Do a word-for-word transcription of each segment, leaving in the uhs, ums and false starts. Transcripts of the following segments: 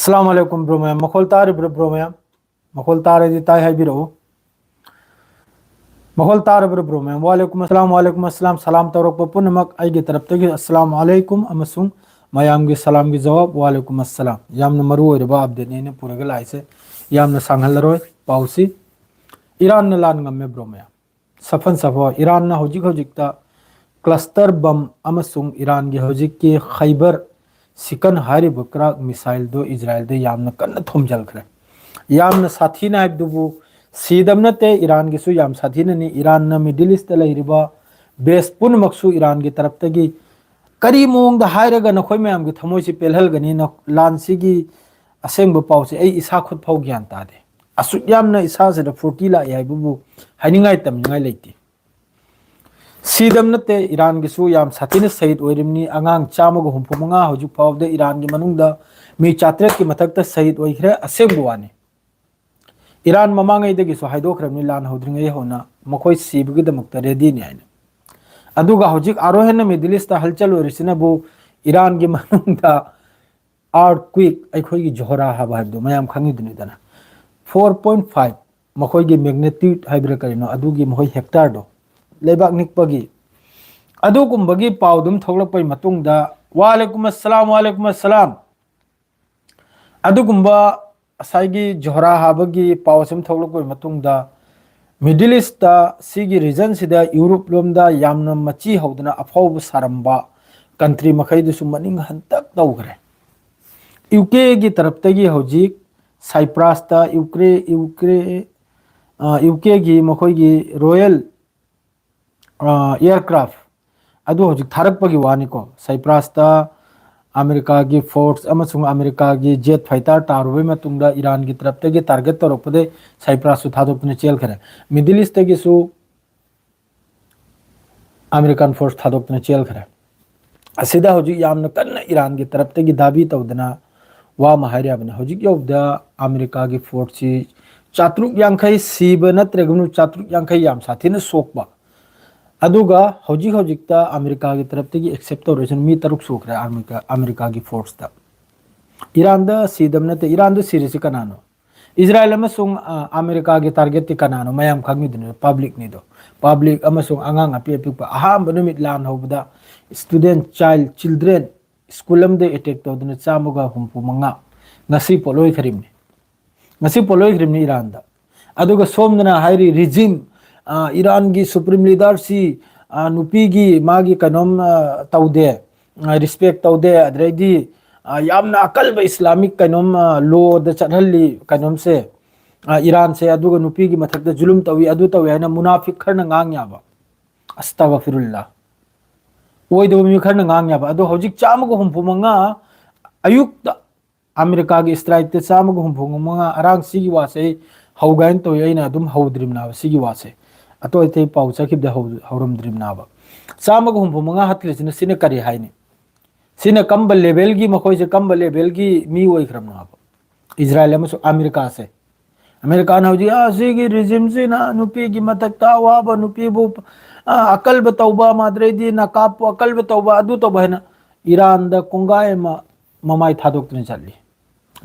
ꯑꯁꯂꯥꯝ ꯑꯂꯩꯀꯨꯝ bro ꯃꯌꯥꯝ꯫ ꯃꯈꯣꯜ ꯇꯥꯔꯤꯕ꯭ꯔꯥ bro ꯃꯌꯥꯝ? ꯃꯈꯣꯜ ꯇꯥꯔꯗꯤ ꯇꯥꯏ ꯍꯥꯏꯕꯤꯔꯛꯎ꯫ ꯃꯈꯣꯜ ꯇꯥꯔꯕ꯭ꯔꯥ ꯕ꯭ꯔꯣ ꯃꯌꯥꯝ? ꯋꯥꯂꯩꯀꯨꯝ ꯑꯁꯂꯥꯝ, ꯋꯥꯂꯩꯀꯨꯝ ꯑꯁꯂꯥꯝ꯫ ꯁꯂꯥꯝ ꯇꯧꯔꯛꯄ ꯄꯨꯝꯅꯃꯛ ꯑꯩꯒꯤ ꯇꯔꯞꯇꯒꯤ ꯑꯁꯂꯥꯝ ꯑꯂꯩꯀꯨꯝ ꯑꯃꯁꯨꯡ ꯃꯌꯥꯝꯒꯤ ꯁꯂꯥꯝꯒꯤ ꯖꯋꯥꯕ ꯋꯥꯂꯩꯀꯨꯝ ꯑꯁꯂꯥꯝ꯫ ꯌꯥꯝꯅ ꯃꯔꯨ ꯑꯣꯏꯔꯕ ꯑꯞꯗꯦꯠꯅꯤ ꯑꯩꯅ ꯄꯨꯔꯒ ꯂꯥꯛꯏꯁꯦ꯫ ꯌꯥꯝꯅ ꯁꯥꯡꯍꯜꯂꯔꯣꯏ ꯄꯥꯎꯁꯤ꯫ ꯏꯔꯥꯟꯅ ꯂꯥꯟ ꯉꯝꯃꯦ ꯕ꯭ꯔꯣ ꯃꯌꯥꯝ꯫ ꯁꯐꯟ ꯁꯐꯋꯥ, ꯏꯔꯥꯟꯅ ꯍꯧꯖꯤꯛ ꯍꯧꯖꯤꯛꯇ ꯀ꯭ꯂꯁꯇꯔ ꯕꯝ ꯑꯃꯁꯨꯡ ꯏꯔꯥꯟꯒꯤ ꯍꯧꯖꯤꯛꯀꯤ ꯈꯩꯕꯔ ꯁꯤꯀꯟ ꯍꯥꯏꯔꯤꯕ ꯀ꯭ꯔꯥꯛ ꯃꯤꯁꯥꯏꯜꯗꯣ ꯏꯖꯔꯥꯏꯜꯗ ꯌꯥꯝꯅ ꯀꯟꯅ ꯊꯣꯝꯖꯤꯜꯈ꯭ꯔꯦ꯫ ꯌꯥꯝꯅ ꯁꯥꯊꯤꯅ ꯍꯥꯏꯕꯗꯨꯕꯨ ꯁꯤꯗꯕ ꯅꯠꯇꯦ, ꯏꯔꯥꯟꯒꯤꯁꯨ ꯌꯥꯝ ꯁꯥꯊꯤꯅꯅꯤ꯫ ꯏꯔꯥꯟꯅ ꯃꯤꯗꯜ ꯏꯁꯇ ꯂꯩꯔꯤꯕ ꯕꯦꯁ ꯄꯨꯝꯅꯃꯛꯁꯨ ꯏꯔꯥꯟꯒꯤ ꯇꯔꯞꯇꯒꯤ ꯀꯔꯤ ꯃꯑꯣꯡꯗ ꯍꯥꯏꯔꯒ ꯅꯈꯣꯏ ꯃꯌꯥꯝꯒꯤ ꯊꯃꯣꯏꯁꯤ ꯄꯦꯜꯍꯜꯒꯅꯤ? ꯂꯥꯟꯁꯤꯒꯤ ꯑꯁꯦꯡꯕ ꯄꯥꯎꯁꯦ ꯑꯩ ꯏꯁꯥ ꯈꯨꯠ ꯐꯥꯎ ꯒ꯭ꯌꯥꯟ ꯇꯥꯗꯦ꯫ ꯑꯁꯨꯛ ꯌꯥꯝꯅ ꯏꯁꯥꯁꯤꯗ ꯐꯨꯔꯇꯤ ꯂꯥꯛꯏ ꯍꯥꯏꯕꯕꯨ ꯍꯥꯏꯅꯤꯡꯉꯥꯏ ꯇꯝꯅꯤꯡꯉꯥꯏ ꯂꯩꯇꯦ꯫ ꯁꯤꯗꯕ ꯅꯠꯇꯦ, ꯏꯔꯥꯟꯒꯤꯁꯨ ꯌꯥꯝ ꯁꯥꯊꯤꯅ ꯁꯍꯤꯗ ꯑꯣꯏꯔꯤꯕꯅꯤ꯫ ꯑꯉꯥꯡ ꯆꯥꯝꯃꯒ ꯍꯨꯝꯐꯨ ꯃꯉꯥ ꯍꯧꯖꯤꯛ ꯐꯥꯎꯕꯗ ꯏꯔꯥꯟꯒꯤ ꯃꯅꯨꯡꯗ ꯃꯤ ꯆꯥꯇ꯭ꯔꯦꯠꯀꯤ ꯃꯊꯛꯇ ꯁꯍꯤꯗ ꯑꯣꯏꯈ꯭ꯔꯦ꯫ ꯑꯁꯦꯡꯕ ꯋꯥꯅꯤ꯫ ꯏꯔꯥꯟ ꯃꯃꯥꯡꯉꯩꯗꯒꯤꯁꯨ ꯍꯥꯏꯗꯣꯛꯈ꯭ꯔꯕꯅꯤ, ꯂꯥꯟ ꯍꯧꯗ꯭ꯔꯤꯉꯩ ꯍꯧꯅ ꯃꯈꯣꯏ ꯁꯤꯕꯒꯤꯗꯃꯛꯇ ꯔꯦꯗꯤꯅꯤ ꯍꯥꯏꯅ꯫ ꯑꯗꯨꯒ ꯍꯧꯖꯤꯛ ꯑꯥꯔꯣ ꯍꯦꯟꯅ ꯃꯤꯗꯜ ꯏꯁꯇ ꯍꯜꯆꯜ ꯑꯣꯏꯔꯤꯁꯤꯅꯕꯨ ꯏꯔꯥꯟꯒꯤ ꯃꯅꯨꯡꯗ ꯑꯥꯔꯊ ꯀ꯭ꯋꯤꯛ, ꯑꯩꯈꯣꯏꯒꯤ ꯖꯣꯍꯔꯥ ꯍꯥꯕ ꯍꯥꯏꯕꯗꯣ ꯃꯌꯥꯝ ꯈꯪꯉꯤꯗꯨꯅꯤꯗꯅ, ꯐꯣꯔ ꯄꯣꯏꯟ ꯐꯥꯏꯚ ꯃꯈꯣꯏꯒꯤ ꯃꯦꯒꯅꯤꯇ꯭ꯌꯨꯠ ꯍꯥꯏꯕ꯭ꯔꯥ ꯀꯔꯤꯅꯣ, ꯑꯗꯨꯒꯤ ꯃꯈꯣꯏ ꯍꯦꯛꯇꯔꯗꯣ, ꯂꯩꯕꯥꯛ ꯅꯤꯛꯄꯒꯤ ꯑꯗꯨꯒꯨꯝꯕꯒꯤ ꯄꯥꯎꯗꯨꯝ ꯊꯣꯛꯂꯛꯄꯒꯤ ꯃꯇꯨꯡꯗ, ꯋꯥꯂꯩꯀꯨꯝ ꯑꯁꯂꯥꯝ, ꯋꯥꯂꯩꯀꯨꯝ ꯑꯁꯂꯥꯝ꯫ ꯑꯗꯨꯒꯨꯝꯕ ꯉꯁꯥꯏꯒꯤ ꯖꯣꯍꯔꯥ ꯍꯥꯕꯒꯤ ꯄꯥꯎ ꯑꯁꯨꯝ ꯊꯣꯛꯂꯛꯄꯒꯤ ꯃꯇꯨꯡꯗ, ꯃꯤꯗꯜ ꯏꯁꯇ ꯁꯤꯒꯤ ꯔꯤꯖꯟꯁꯤꯗ ꯌꯨꯔꯣꯞ ꯂꯣꯝꯗ ꯌꯥꯝꯅ ꯃꯆꯤ ꯍꯧꯗꯅ ꯑꯐꯥꯎꯕ ꯁꯥꯔꯝꯕ ꯀꯟꯇ꯭ꯔꯤ ꯃꯈꯩꯗꯨꯁꯨ ꯃꯅꯤꯡ ꯍꯟꯇꯛ ꯇꯧꯈ꯭ꯔꯦ꯫ ꯌꯨ ꯀꯦꯒꯤ ꯇꯔꯞꯇꯒꯤ ꯍꯧꯖꯤꯛ ꯁꯥꯏꯄ꯭ꯔꯥꯁꯇ ꯌꯨꯀ꯭ꯔꯦ ꯌꯨꯀ꯭ꯔꯦ ꯌꯨ ꯀꯦꯒꯤ ꯃꯈꯣꯏꯒꯤ ꯔꯣꯌꯦꯜ ꯏꯌꯥꯔꯀ꯭ꯔꯥꯐ ꯑꯗꯨ ꯍꯧꯖꯤꯛ ꯊꯥꯔꯛꯄꯒꯤ ꯋꯥꯅꯤꯀꯣ꯫ ꯁꯥꯏꯄ꯭ꯔꯥꯁꯇ ꯑꯃꯦꯔꯤꯀꯥꯒꯤ ꯐꯣꯔꯁ ꯑꯃꯁꯨꯡ ꯑꯃꯦꯔꯤꯀꯥꯒꯤ ꯖꯦꯠ ꯐꯥꯏꯇꯔ ꯇꯥꯔꯨꯕꯩ ꯃꯇꯨꯡꯗ ꯏꯔꯥꯟꯒꯤ ꯇꯔꯞꯇꯒꯤ ꯇꯥꯔꯒꯦꯠ ꯇꯧꯔꯛꯄꯗꯩ ꯁꯥꯏꯄ꯭ꯔꯥꯁꯁꯨ ꯊꯥꯗꯣꯛꯇꯨꯅ ꯆꯦꯜꯈ꯭ꯔꯦ꯫ ꯃꯤꯗꯜ ꯏꯁꯇꯒꯤꯁꯨ ꯑꯃꯦꯔꯤꯀꯥꯟ ꯐꯣꯔꯁ ꯊꯥꯗꯣꯛꯇꯨꯅ ꯆꯦꯜꯈ꯭ꯔꯦ꯫ ꯑꯁꯤꯗ ꯍꯧꯖꯤꯛ ꯌꯥꯝꯅ ꯀꯟꯅ ꯏꯔꯥꯟꯒꯤ ꯇꯔꯞꯇꯒꯤ ꯗꯥꯕꯤ ꯇꯧꯗꯅ ꯋꯥ ꯑꯃ ꯍꯥꯏꯔꯤꯕꯅꯤ꯫ ꯍꯧꯖꯤꯛ ꯌꯧꯕꯗ ꯑꯃꯦꯔꯤꯀꯥꯒꯤ ꯐꯣꯔꯁꯁꯤ ꯆꯥꯇ꯭ꯔꯨꯛ ꯌꯥꯡꯈꯩ ꯁꯤꯕ ꯅꯠꯇ꯭ꯔꯒꯅ ꯆꯥꯇ꯭ꯔꯨꯛ ꯌꯥꯡꯈꯩ ꯌꯥꯝ ꯁꯥꯊꯤꯅ ꯁꯣꯛꯄ꯫ ꯑꯗꯨꯒ ꯍꯧꯖꯤꯛ ꯍꯧꯖꯤꯛꯇ ꯑꯃꯦꯔꯤꯀꯥꯒꯤ ꯇꯔꯞꯇꯒꯤ ꯑꯦꯛꯁꯦꯞ ꯇꯧꯔꯤꯁꯤꯅ ꯃꯤ ꯇꯔꯨꯛ ꯁꯨꯈ꯭ꯔꯦ ꯑꯃꯦꯔꯤꯀꯥ, ꯑꯃꯦꯔꯤꯀꯥꯒꯤ ꯐꯣꯔꯁꯇ꯫ ꯏꯔꯥꯟꯗ ꯁꯤꯗꯕ ꯅꯠꯇꯦ, ꯏꯔꯥꯟꯗ ꯁꯤꯔꯤꯁꯤ ꯀꯅꯥꯅꯣ? ꯏꯖꯔꯥꯏꯜ ꯑꯃꯁꯨꯡ, ꯑ, ꯑꯃꯦꯔꯤꯀꯥꯒꯤ target ꯇꯤ ꯀꯅꯥꯅꯣ? ꯃꯌꯥꯝ ꯈꯪꯉꯤꯗꯨꯅꯤ, public ꯅꯤꯗꯣ꯫ Public ꯑꯃꯁꯨꯡ ꯑꯉꯥꯡ ꯑꯄꯤꯛ ꯑꯄꯤꯛꯄ꯫ ꯑꯍꯥꯟꯕ ꯅꯨꯃꯤꯠ ꯂꯥꯟ ꯍꯧꯕꯗ student, child, children, school ꯑꯃꯗ attack ꯇꯧꯗꯨꯅ ꯆꯥꯝꯃꯒ ꯍꯨꯝꯐꯨ ꯃꯉꯥ ꯉꯁꯤ ꯄꯣꯠꯂꯣꯏꯈ꯭ꯔꯤꯕꯅꯤ꯫ ꯉꯁꯤ ꯄꯣꯠꯂꯣꯏꯈ꯭ꯔꯤꯕꯅꯤ ꯏꯔꯥꯟꯗ꯫ ꯑꯗꯨꯒ ꯁꯣꯝꯗꯅ ꯍꯥꯏꯔꯤ regime, ꯑ, ꯏꯔꯥꯟꯒꯤ supreme leader ꯁꯤ, ꯑ, ꯅꯨꯄꯤꯒꯤ ꯃꯥꯒꯤ ꯀꯩꯅꯣꯝ, ꯑ, ꯇꯧꯗꯦ, ꯑ, respect ꯇꯧꯗꯦ, ꯑꯗꯩꯗꯤ, ꯑ, ꯌꯥꯝꯅ ꯑꯀꯜꯕ Islamic ꯀꯩꯅꯣꯝ, ꯑ, law ꯗ ꯆꯠꯍꯜꯂꯤ ꯀꯩꯅꯣꯝꯁꯦ, ꯑ, ꯏꯔꯥꯟꯁꯦ, ꯑꯗꯨꯒ ꯅꯨꯄꯤꯒꯤ ꯃꯊꯛꯇ ꯖꯨꯂꯨꯝ ꯇꯧꯏ, ꯑꯗꯨ ꯇꯧꯏ ꯍꯥꯏꯅ ꯃꯨꯅꯥꯐꯤꯛ ꯈꯔꯅ ꯉꯥꯡ ꯌꯥꯕ꯫ ꯑꯁꯇꯒꯐꯤꯔꯨꯜꯂꯥ꯫ ꯑꯣꯏꯗꯕ ꯃꯤ ꯈꯔꯅ ꯉꯥꯡ ꯌꯥꯕ꯫ ꯑꯗꯣ ꯍꯧꯖꯤꯛ ꯆꯥꯝꯃꯒ ꯍꯨꯝꯐꯨ ꯃꯉꯥ ꯑꯌꯨꯛꯇ ꯑꯃꯦꯔꯤꯀꯥꯒꯤ strike ꯇ ꯆꯥꯝꯃꯒ ꯍꯨꯝꯐꯨ ꯃꯉꯥ ꯑꯔꯥꯡ ꯁꯤꯒꯤ ꯋꯥꯁꯦ ꯑꯩ ꯍꯧꯒꯥꯏꯅ ꯇꯧꯏ, ꯑꯩꯅ ꯑꯗꯨꯝ ꯍꯧꯗ꯭ꯔꯤꯕꯅꯦꯕ ꯁꯤꯒꯤ ꯋꯥꯁꯦ꯫ ꯑꯇꯣꯞ ꯑꯇꯩ ꯄꯥꯎ ꯆꯠꯈꯤꯕꯗ ꯍꯧ-, ꯍꯧꯔꯝꯗ꯭ꯔꯤꯕꯅꯦꯕ꯫ ꯆꯥꯝꯃꯒ ꯍꯨꯝꯐꯨ ꯃꯉꯥ ꯍꯥꯠꯈ꯭ꯔꯤꯁꯤꯅ ꯁꯤꯅ ꯀꯔꯤ ꯍꯥꯏꯅꯤ? ꯁꯤꯅ ꯀꯝꯕ level ꯒꯤ, ꯃꯈꯣꯏꯁꯦ ꯀꯝꯕ level ꯒꯤ ꯃꯤ ꯑꯣꯏꯈ꯭ꯔꯕꯅꯣꯕ? ꯏꯖꯔꯥꯏꯜ ꯑꯃꯁꯨꯡ ꯑꯃꯦꯔꯤꯀꯥꯁꯦ꯫ ꯑꯃꯦꯔꯤꯀꯥꯅ ꯍꯧꯖꯤꯛ, "ꯑ, ꯁꯤꯒꯤ regime ꯁꯤꯅ ꯅꯨꯄꯤꯒꯤ ꯃꯊꯛꯇ ꯑꯋꯥꯕ, ꯅꯨꯄꯤꯕꯨ, ꯑ, ꯑꯀꯜꯕ ꯇꯧꯕ, ꯃꯥꯗ꯭ꯔꯩꯗꯤ ꯅꯀꯥꯞꯄꯨ ꯑꯀꯜꯕ ꯇꯧꯕ, ꯑꯗꯨ ꯇꯧꯕ" ꯍꯥꯏꯅ ꯏꯔꯥꯟꯗ ꯀꯣꯡꯒꯥꯏ ꯑꯃ ꯃꯃꯥꯏ ꯊꯥꯗꯣꯛꯇꯨꯅ ꯆꯠꯂꯤ꯫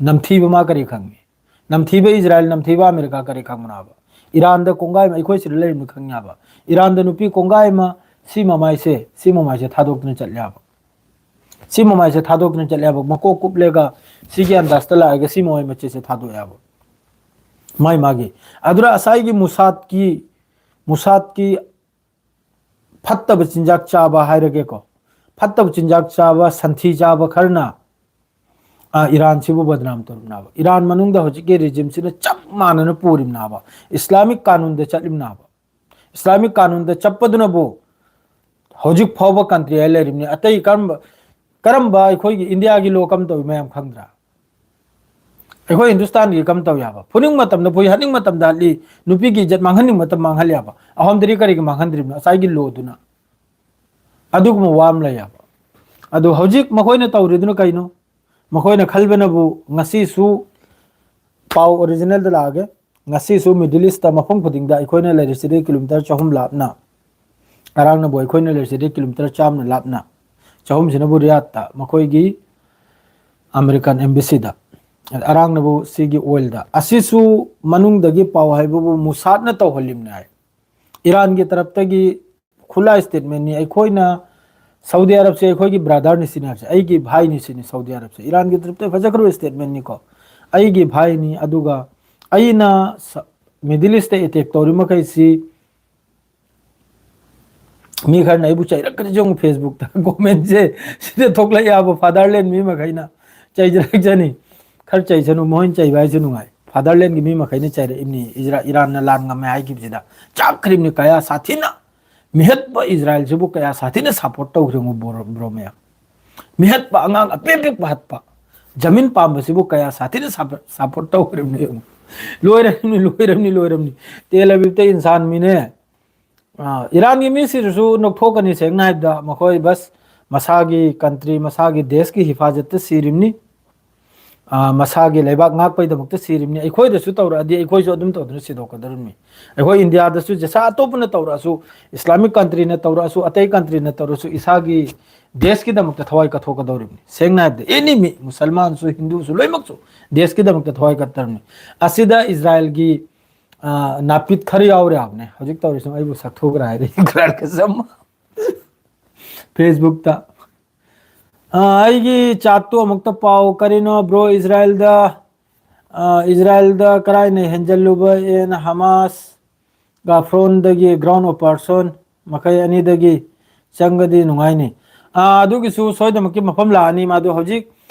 ꯅꯝꯊꯤꯕ ꯃꯥ ꯀꯔꯤ ꯈꯪꯉꯤ? ꯅꯝꯊꯤꯕ ꯏꯖꯔꯥꯏꯜ, ꯅꯝꯊꯤꯕ ꯑꯃꯦꯔꯤꯀꯥ ꯀꯔꯤ ꯈꯪꯕꯅꯣꯕ? ꯏꯔꯥꯟꯗ ꯀꯣꯡꯒꯥꯏ ꯑꯃ ꯑꯩꯈꯣꯏ ꯁꯤꯗ ꯂꯩꯔꯤꯕꯅꯤ ꯈꯪꯉꯦꯕ꯫ ꯏꯔꯥꯟꯗ ꯅꯨꯄꯤ ꯀꯣꯡꯒꯥꯏ ꯑꯃ ꯁꯤ ꯃꯃꯥꯏꯁꯦ, ꯁꯤ ꯃꯃꯥꯏꯁꯦ ꯊꯥꯗꯣꯛꯇꯨꯅ ꯆꯠꯂꯦꯕ꯫ ꯁꯤ ꯃꯃꯥꯏꯁꯦ ꯊꯥꯗꯣꯛꯇꯨꯅ ꯆꯠꯂꯦꯕ꯫ ꯃꯀꯣꯛ ꯀꯨꯞꯂꯦꯒ ꯁꯤꯒꯤ ꯑꯟꯗꯥꯖꯇ ꯂꯥꯛꯑꯒ ꯁꯤ ꯃꯃꯥꯏ ꯃꯆꯦꯠꯁꯦ ꯊꯥꯗꯣꯛꯑꯦꯕ꯫ ꯃꯥꯏ ꯃꯥꯒꯤ꯫ ꯑꯗꯨꯅ ꯉꯁꯥꯏꯒꯤ ꯃꯨꯁꯥꯠꯀꯤ, ꯃꯨꯁꯥꯠꯀꯤ ꯐꯠꯇꯕ ꯆꯤꯟꯖꯥꯛ ꯆꯥꯕ ꯍꯥꯏꯔꯒꯦꯀꯣ꯫ ꯐꯠꯇꯕ ꯆꯤꯟꯖꯥꯛ ꯆꯥꯕ, ꯁꯟꯊꯤ ꯆꯥꯕ ꯈꯔꯅ, ꯑ, ꯏꯔꯥꯟꯁꯤꯕꯨ ꯕꯗꯅꯥꯝ ꯇꯧꯔꯤꯕꯅꯦꯕ꯫ ꯏꯔꯥꯟ ꯃꯅꯨꯡꯗ ꯍꯧꯖꯤꯛꯀꯤ regime ꯁꯤꯅ ꯆꯞ ꯃꯥꯟꯅꯅ ꯄꯨꯔꯤꯕꯅꯦꯕ꯫ ꯏꯁꯂꯥꯃꯤꯛ ꯀꯥꯅꯨꯟꯗ ꯆꯠꯂꯤꯕꯅꯦꯕ꯫ ꯏꯁꯂꯥꯃꯤꯛ ꯀꯥꯅꯨꯟꯗ ꯆꯠꯄꯗꯨꯅꯕꯨ ꯍꯧꯖꯤꯛ ꯐꯥꯎꯕ country ꯍꯥꯏ ꯂꯩꯔꯤꯕꯅꯤ꯫ ꯑꯇꯩ ꯀꯔꯝꯕ, ꯀꯔꯝꯕ ꯑꯩꯈꯣꯏꯒꯤ ꯏꯟꯗꯤꯌꯥꯒꯤ law ꯀꯝ ꯇꯧꯏ ꯃꯌꯥꯝ ꯈꯪꯗ꯭ꯔꯥ? ꯑꯩꯈꯣꯏ ꯍꯤꯟꯗꯨꯁꯇꯥꯟꯒꯤ ꯀꯝ ꯇꯧ ꯌꯥꯕ? ꯐꯨꯅꯤꯡ ꯃꯇꯝꯗ ꯐꯨꯏ, ꯍꯥꯠꯅꯤꯡ ꯃꯇꯝꯗ ꯍꯥꯠꯂꯤ, ꯅꯨꯄꯤꯒꯤ ꯏꯖꯠ ꯃꯥꯡꯍꯟꯅꯤꯡ ꯃꯇꯝ ꯃꯥꯡꯍꯜꯂꯤ ꯍꯥꯏꯕ꯫ ꯑꯍꯣꯝꯗꯗꯤ ꯀꯔꯤꯒꯤ ꯃꯥꯡꯍꯟꯗ꯭ꯔꯤꯕꯅꯣ? ꯉꯁꯥꯏꯒꯤ law ꯗꯨꯅ꯫ ꯑꯗꯨꯒꯨꯝꯕ ꯋꯥ ꯑꯃ ꯂꯩ ꯍꯥꯏꯕ꯫ ꯑꯗꯨ ꯍꯧꯖꯤꯛ ꯃꯈꯣꯏꯅ ꯇꯧꯔꯤꯗꯨꯅ ꯀꯩꯅꯣ? ꯃꯈꯣꯏꯅ ꯈꯜꯕꯅꯕꯨ ꯉꯁꯤꯁꯨ, ꯄꯥꯎ original ꯗ ꯂꯥꯛꯑꯒꯦ, ꯉꯁꯤꯁꯨ Middle East ꯇ ꯃꯐꯝ ꯈꯨꯗꯤꯡꯗ ꯑꯩꯈꯣꯏꯅ ꯂꯩꯔꯤꯁꯤꯗꯒꯤ kilometre ꯆꯍꯨꯝ ꯂꯥꯞꯅ, ꯑꯔꯥꯡꯅꯕꯨ ꯑꯩꯈꯣꯏꯅ ꯂꯩꯔꯤꯁꯤꯗꯒꯤ kilometre ꯆꯥꯝꯃ ꯂꯥꯞꯅ, ꯆꯍꯨꯝꯁꯤꯅꯕꯨ ꯔꯤꯌꯥꯗꯇ ꯃꯈꯣꯏꯒꯤ ꯑꯃꯦꯔꯤꯀꯥꯟ ꯑꯦꯝꯕꯦꯁꯤꯗ, ꯑꯔꯥꯡꯅꯕꯨ ꯁꯤꯒꯤ ꯑꯣꯏꯜꯗ꯫ ꯑꯁꯤꯁꯨ ꯃꯅꯨꯡꯗꯒꯤ ꯄꯥꯎ ꯍꯥꯏꯕꯕꯨ ꯃꯨꯁꯥꯠꯅ ꯇꯧꯍꯜꯂꯤꯕꯅꯤ ꯍꯥꯏ꯫ ꯏꯔꯥꯟꯒꯤ ꯇꯔꯞꯇꯒꯤ ꯈꯨꯠꯂꯥꯏ ꯁ꯭ꯇꯦꯠꯃꯦꯟꯅꯤ꯫ ꯑꯩꯈꯣꯏꯅ ꯁꯥꯎꯗꯤ ꯑꯔꯕꯁꯦ ꯑꯩꯈꯣꯏꯒꯤ ꯕ꯭ꯔꯥꯗꯔꯅꯤ ꯁꯤꯅꯤ ꯍꯥꯏꯕꯁꯦ, ꯑꯩꯒꯤ ꯚꯥꯏꯅꯤ ꯁꯤꯅꯤ ꯁꯥꯎꯗꯤ ꯑꯔꯕꯁꯦ꯫ ꯏꯔꯥꯟꯒꯤ ꯇꯔꯞꯇ ꯐꯖꯈ꯭ꯔꯕ ꯁ꯭ꯇꯦꯠꯃꯦꯟꯅꯤꯀꯣ, ꯑꯩꯒꯤ ꯚꯥꯏꯅꯤ꯫ ꯑꯗꯨꯒ ꯑꯩꯅ ꯃꯤꯗꯜ ꯏꯁꯇ ꯑꯦꯇꯦꯛ ꯇꯧꯔꯤ ꯃꯈꯩꯁꯤ ꯃꯤ ꯈꯔꯅ ꯑꯩꯕꯨ ꯆꯩꯔꯛꯀꯅꯤ꯫ ꯌꯦꯡꯉꯨ, ꯐꯦꯁꯕꯨꯛꯇ ꯀꯣꯃꯦꯟꯁꯦ ꯁꯤꯗ ꯊꯣꯛꯂꯛ ꯌꯥꯕ꯫ ꯐꯥꯗꯔꯂꯦꯟ ꯃꯤ ꯃꯈꯩꯅ ꯆꯩꯖꯔꯛꯆꯅꯤ꯫ ꯈꯔ ꯆꯩꯁꯅꯨ, ꯃꯣꯏꯅ ꯆꯩꯕ ꯍꯥꯏꯁꯦ ꯅꯨꯡꯉꯥꯏ꯫ ꯐꯥꯗꯔꯂꯦꯟꯒꯤ ꯃꯤ ꯃꯈꯩꯅ ꯆꯩꯔꯛꯏꯕꯅꯤ, ꯏꯖꯔꯥ-, ꯏꯔꯥꯟꯅ ꯂꯥꯟ ꯉꯝꯃꯦ ꯍꯥꯏꯈꯤꯕꯁꯤꯗ꯫ ꯆꯥꯛꯈ꯭ꯔꯤꯕꯅꯤ ꯀꯌꯥ ꯁꯥꯊꯤꯅ꯫ ꯃꯤꯍꯠꯄ ꯏꯖꯔꯥꯏꯜꯁꯤꯕꯨ ꯀꯌꯥ ꯁꯥꯊꯤꯅ ꯁꯞꯄꯣꯔꯠ ꯇꯧꯈ꯭ꯔꯦ ꯌꯦꯡꯉꯨ, ꯕ꯭ꯔꯣ-, ꯕ꯭ꯔꯣꯃꯦꯌꯥ꯫ ꯃꯤꯍꯠꯄ ꯑꯉꯥꯡ ꯑꯄꯤꯛ ꯑꯄꯤꯛꯄ ꯍꯠꯄ, ꯖꯃꯤꯟ ꯄꯥꯝꯕꯁꯤꯕꯨ ꯀꯌꯥ ꯁꯥꯊꯤꯅ ꯁꯞꯄꯣꯔꯠ ꯇꯧꯈ꯭ꯔꯤꯕꯅꯤ ꯌꯦꯡꯉꯨ꯫ ꯂꯣꯏꯔꯝꯅꯤ, ꯂꯣꯏꯔꯝꯅꯤ, ꯂꯣꯏꯔꯝꯅꯤ꯫ ꯇꯦꯜ ꯑꯕꯤꯕꯇ ꯏꯟꯁꯥꯟ ꯃꯤꯅꯦ꯫ ꯑꯥ, ꯏꯔꯥꯟꯒꯤ ꯃꯤꯁꯤꯗꯁꯨ ꯅꯣꯛꯊꯣꯛꯀꯅꯤ, ꯁꯦꯡꯅ ꯍꯥꯏꯕꯗ꯫ ꯃꯈꯣꯏ ꯕꯁ ꯃꯁꯥꯒꯤ ꯀꯟꯇ꯭ꯔꯤ, ꯃꯁꯥꯒꯤ ꯗꯦꯁꯀꯤ ꯍꯤꯐꯥꯖꯠꯇ ꯁꯤꯔꯤꯕꯅꯤ꯫ ꯑꯥ, ꯃꯁꯥꯒꯤ ꯂꯩꯕꯥꯛ ꯉꯥꯛꯄꯩꯗꯃꯛꯇ ꯁꯤꯔꯤꯕꯅꯤ꯫ ꯑꯩꯈꯣꯏꯗꯁꯨ ꯇꯧꯔꯛꯑꯗꯤ ꯑꯩꯈꯣꯏꯁꯨ ꯑꯗꯨꯝ ꯇꯧꯗꯨꯅ ꯁꯤꯗꯣꯛꯀꯗꯧꯔꯤꯕꯅꯤ꯫ ꯑꯩꯈꯣꯏ ꯏꯟꯗꯤꯌꯥꯗꯁꯨ ꯖꯁꯥ ꯑꯇꯣꯞꯄꯅ ꯇꯧꯔꯛꯑꯁꯨ, ꯏꯁꯂꯥꯃꯤꯛ ꯀꯟꯇ꯭ꯔꯤꯅ ꯇꯧꯔꯛꯑꯁꯨ, ꯑꯇꯩ ꯀꯟꯇ꯭ꯔꯤꯅ ꯇꯧꯔꯁꯨ, ꯏꯁꯥꯒꯤ ꯗꯦꯁꯀꯤꯗꯃꯛꯇ ꯊꯋꯥꯏ ꯀꯠꯊꯣꯛꯀꯗꯧꯔꯤꯕꯅꯤ꯫ ꯁꯦꯡꯅ ꯍꯥꯏꯕꯗ, ꯑꯦꯅꯤ ꯃꯤ, ꯃꯨꯁꯜꯃꯥꯟꯁꯨ, ꯍꯤꯟꯗꯨꯁꯨ, ꯂꯣꯏꯅꯃꯛꯁꯨ ꯗꯦꯁꯀꯤꯗꯃꯛꯇ ꯊꯋꯥꯏ ꯀꯠꯇꯧꯔꯤꯕꯅꯤ꯫ ꯑꯁꯤꯗ ꯏꯖꯔꯥꯏꯜꯒꯤ ꯑꯥ, ꯅꯥꯄꯤꯠ ꯈꯔ ꯌꯥꯎꯔꯦ ꯍꯥꯏꯕꯅꯦ꯫ ꯍꯧꯖꯤꯛ ꯇꯧꯔꯤꯁꯤ ꯑꯩꯕꯨ ꯁꯛꯊꯨꯒ꯭ꯔꯥ ꯍꯥꯏꯔꯦ ꯏꯖꯔꯥꯏꯜꯒ ꯆꯞ ꯃꯥꯟꯅꯩ꯫ ꯐꯦꯁꯕꯨꯛꯇ꯫ ꯑꯥ, ꯑꯩꯒꯤ ꯆꯥꯠꯇꯨ ꯑꯃꯨꯛꯇ ꯄꯥꯎ꯫ ꯀꯔꯤꯅꯣ ꯕ꯭ꯔꯣ, ꯏꯖꯔꯥꯏꯜꯗ, ꯑꯥ, ꯏꯖꯔꯥꯏꯜꯗ ꯀꯔꯥꯏꯅ ꯍꯦꯟꯖꯜꯂꯨꯕ ꯑꯦꯟ ꯍꯃꯥꯁ ꯒꯥꯐ꯭ꯔꯣꯟꯗꯒꯤ ꯒ꯭ꯔꯥꯎꯟ ꯑꯣꯄꯔꯦꯁꯟ ꯃꯈꯩ ꯑꯅꯤꯗꯒꯤ ꯆꯪꯒꯗꯤ ꯅꯨꯡꯉꯥꯏꯅꯤ꯫ ꯑꯥ, ꯑꯗꯨꯒꯤꯁꯨ ꯁꯣꯏꯗꯅꯃꯛꯀꯤ ꯃꯐꯝ ꯂꯥꯛꯑꯅꯤ꯫ ꯃꯥꯗꯨ ꯍꯧꯖꯤꯛ,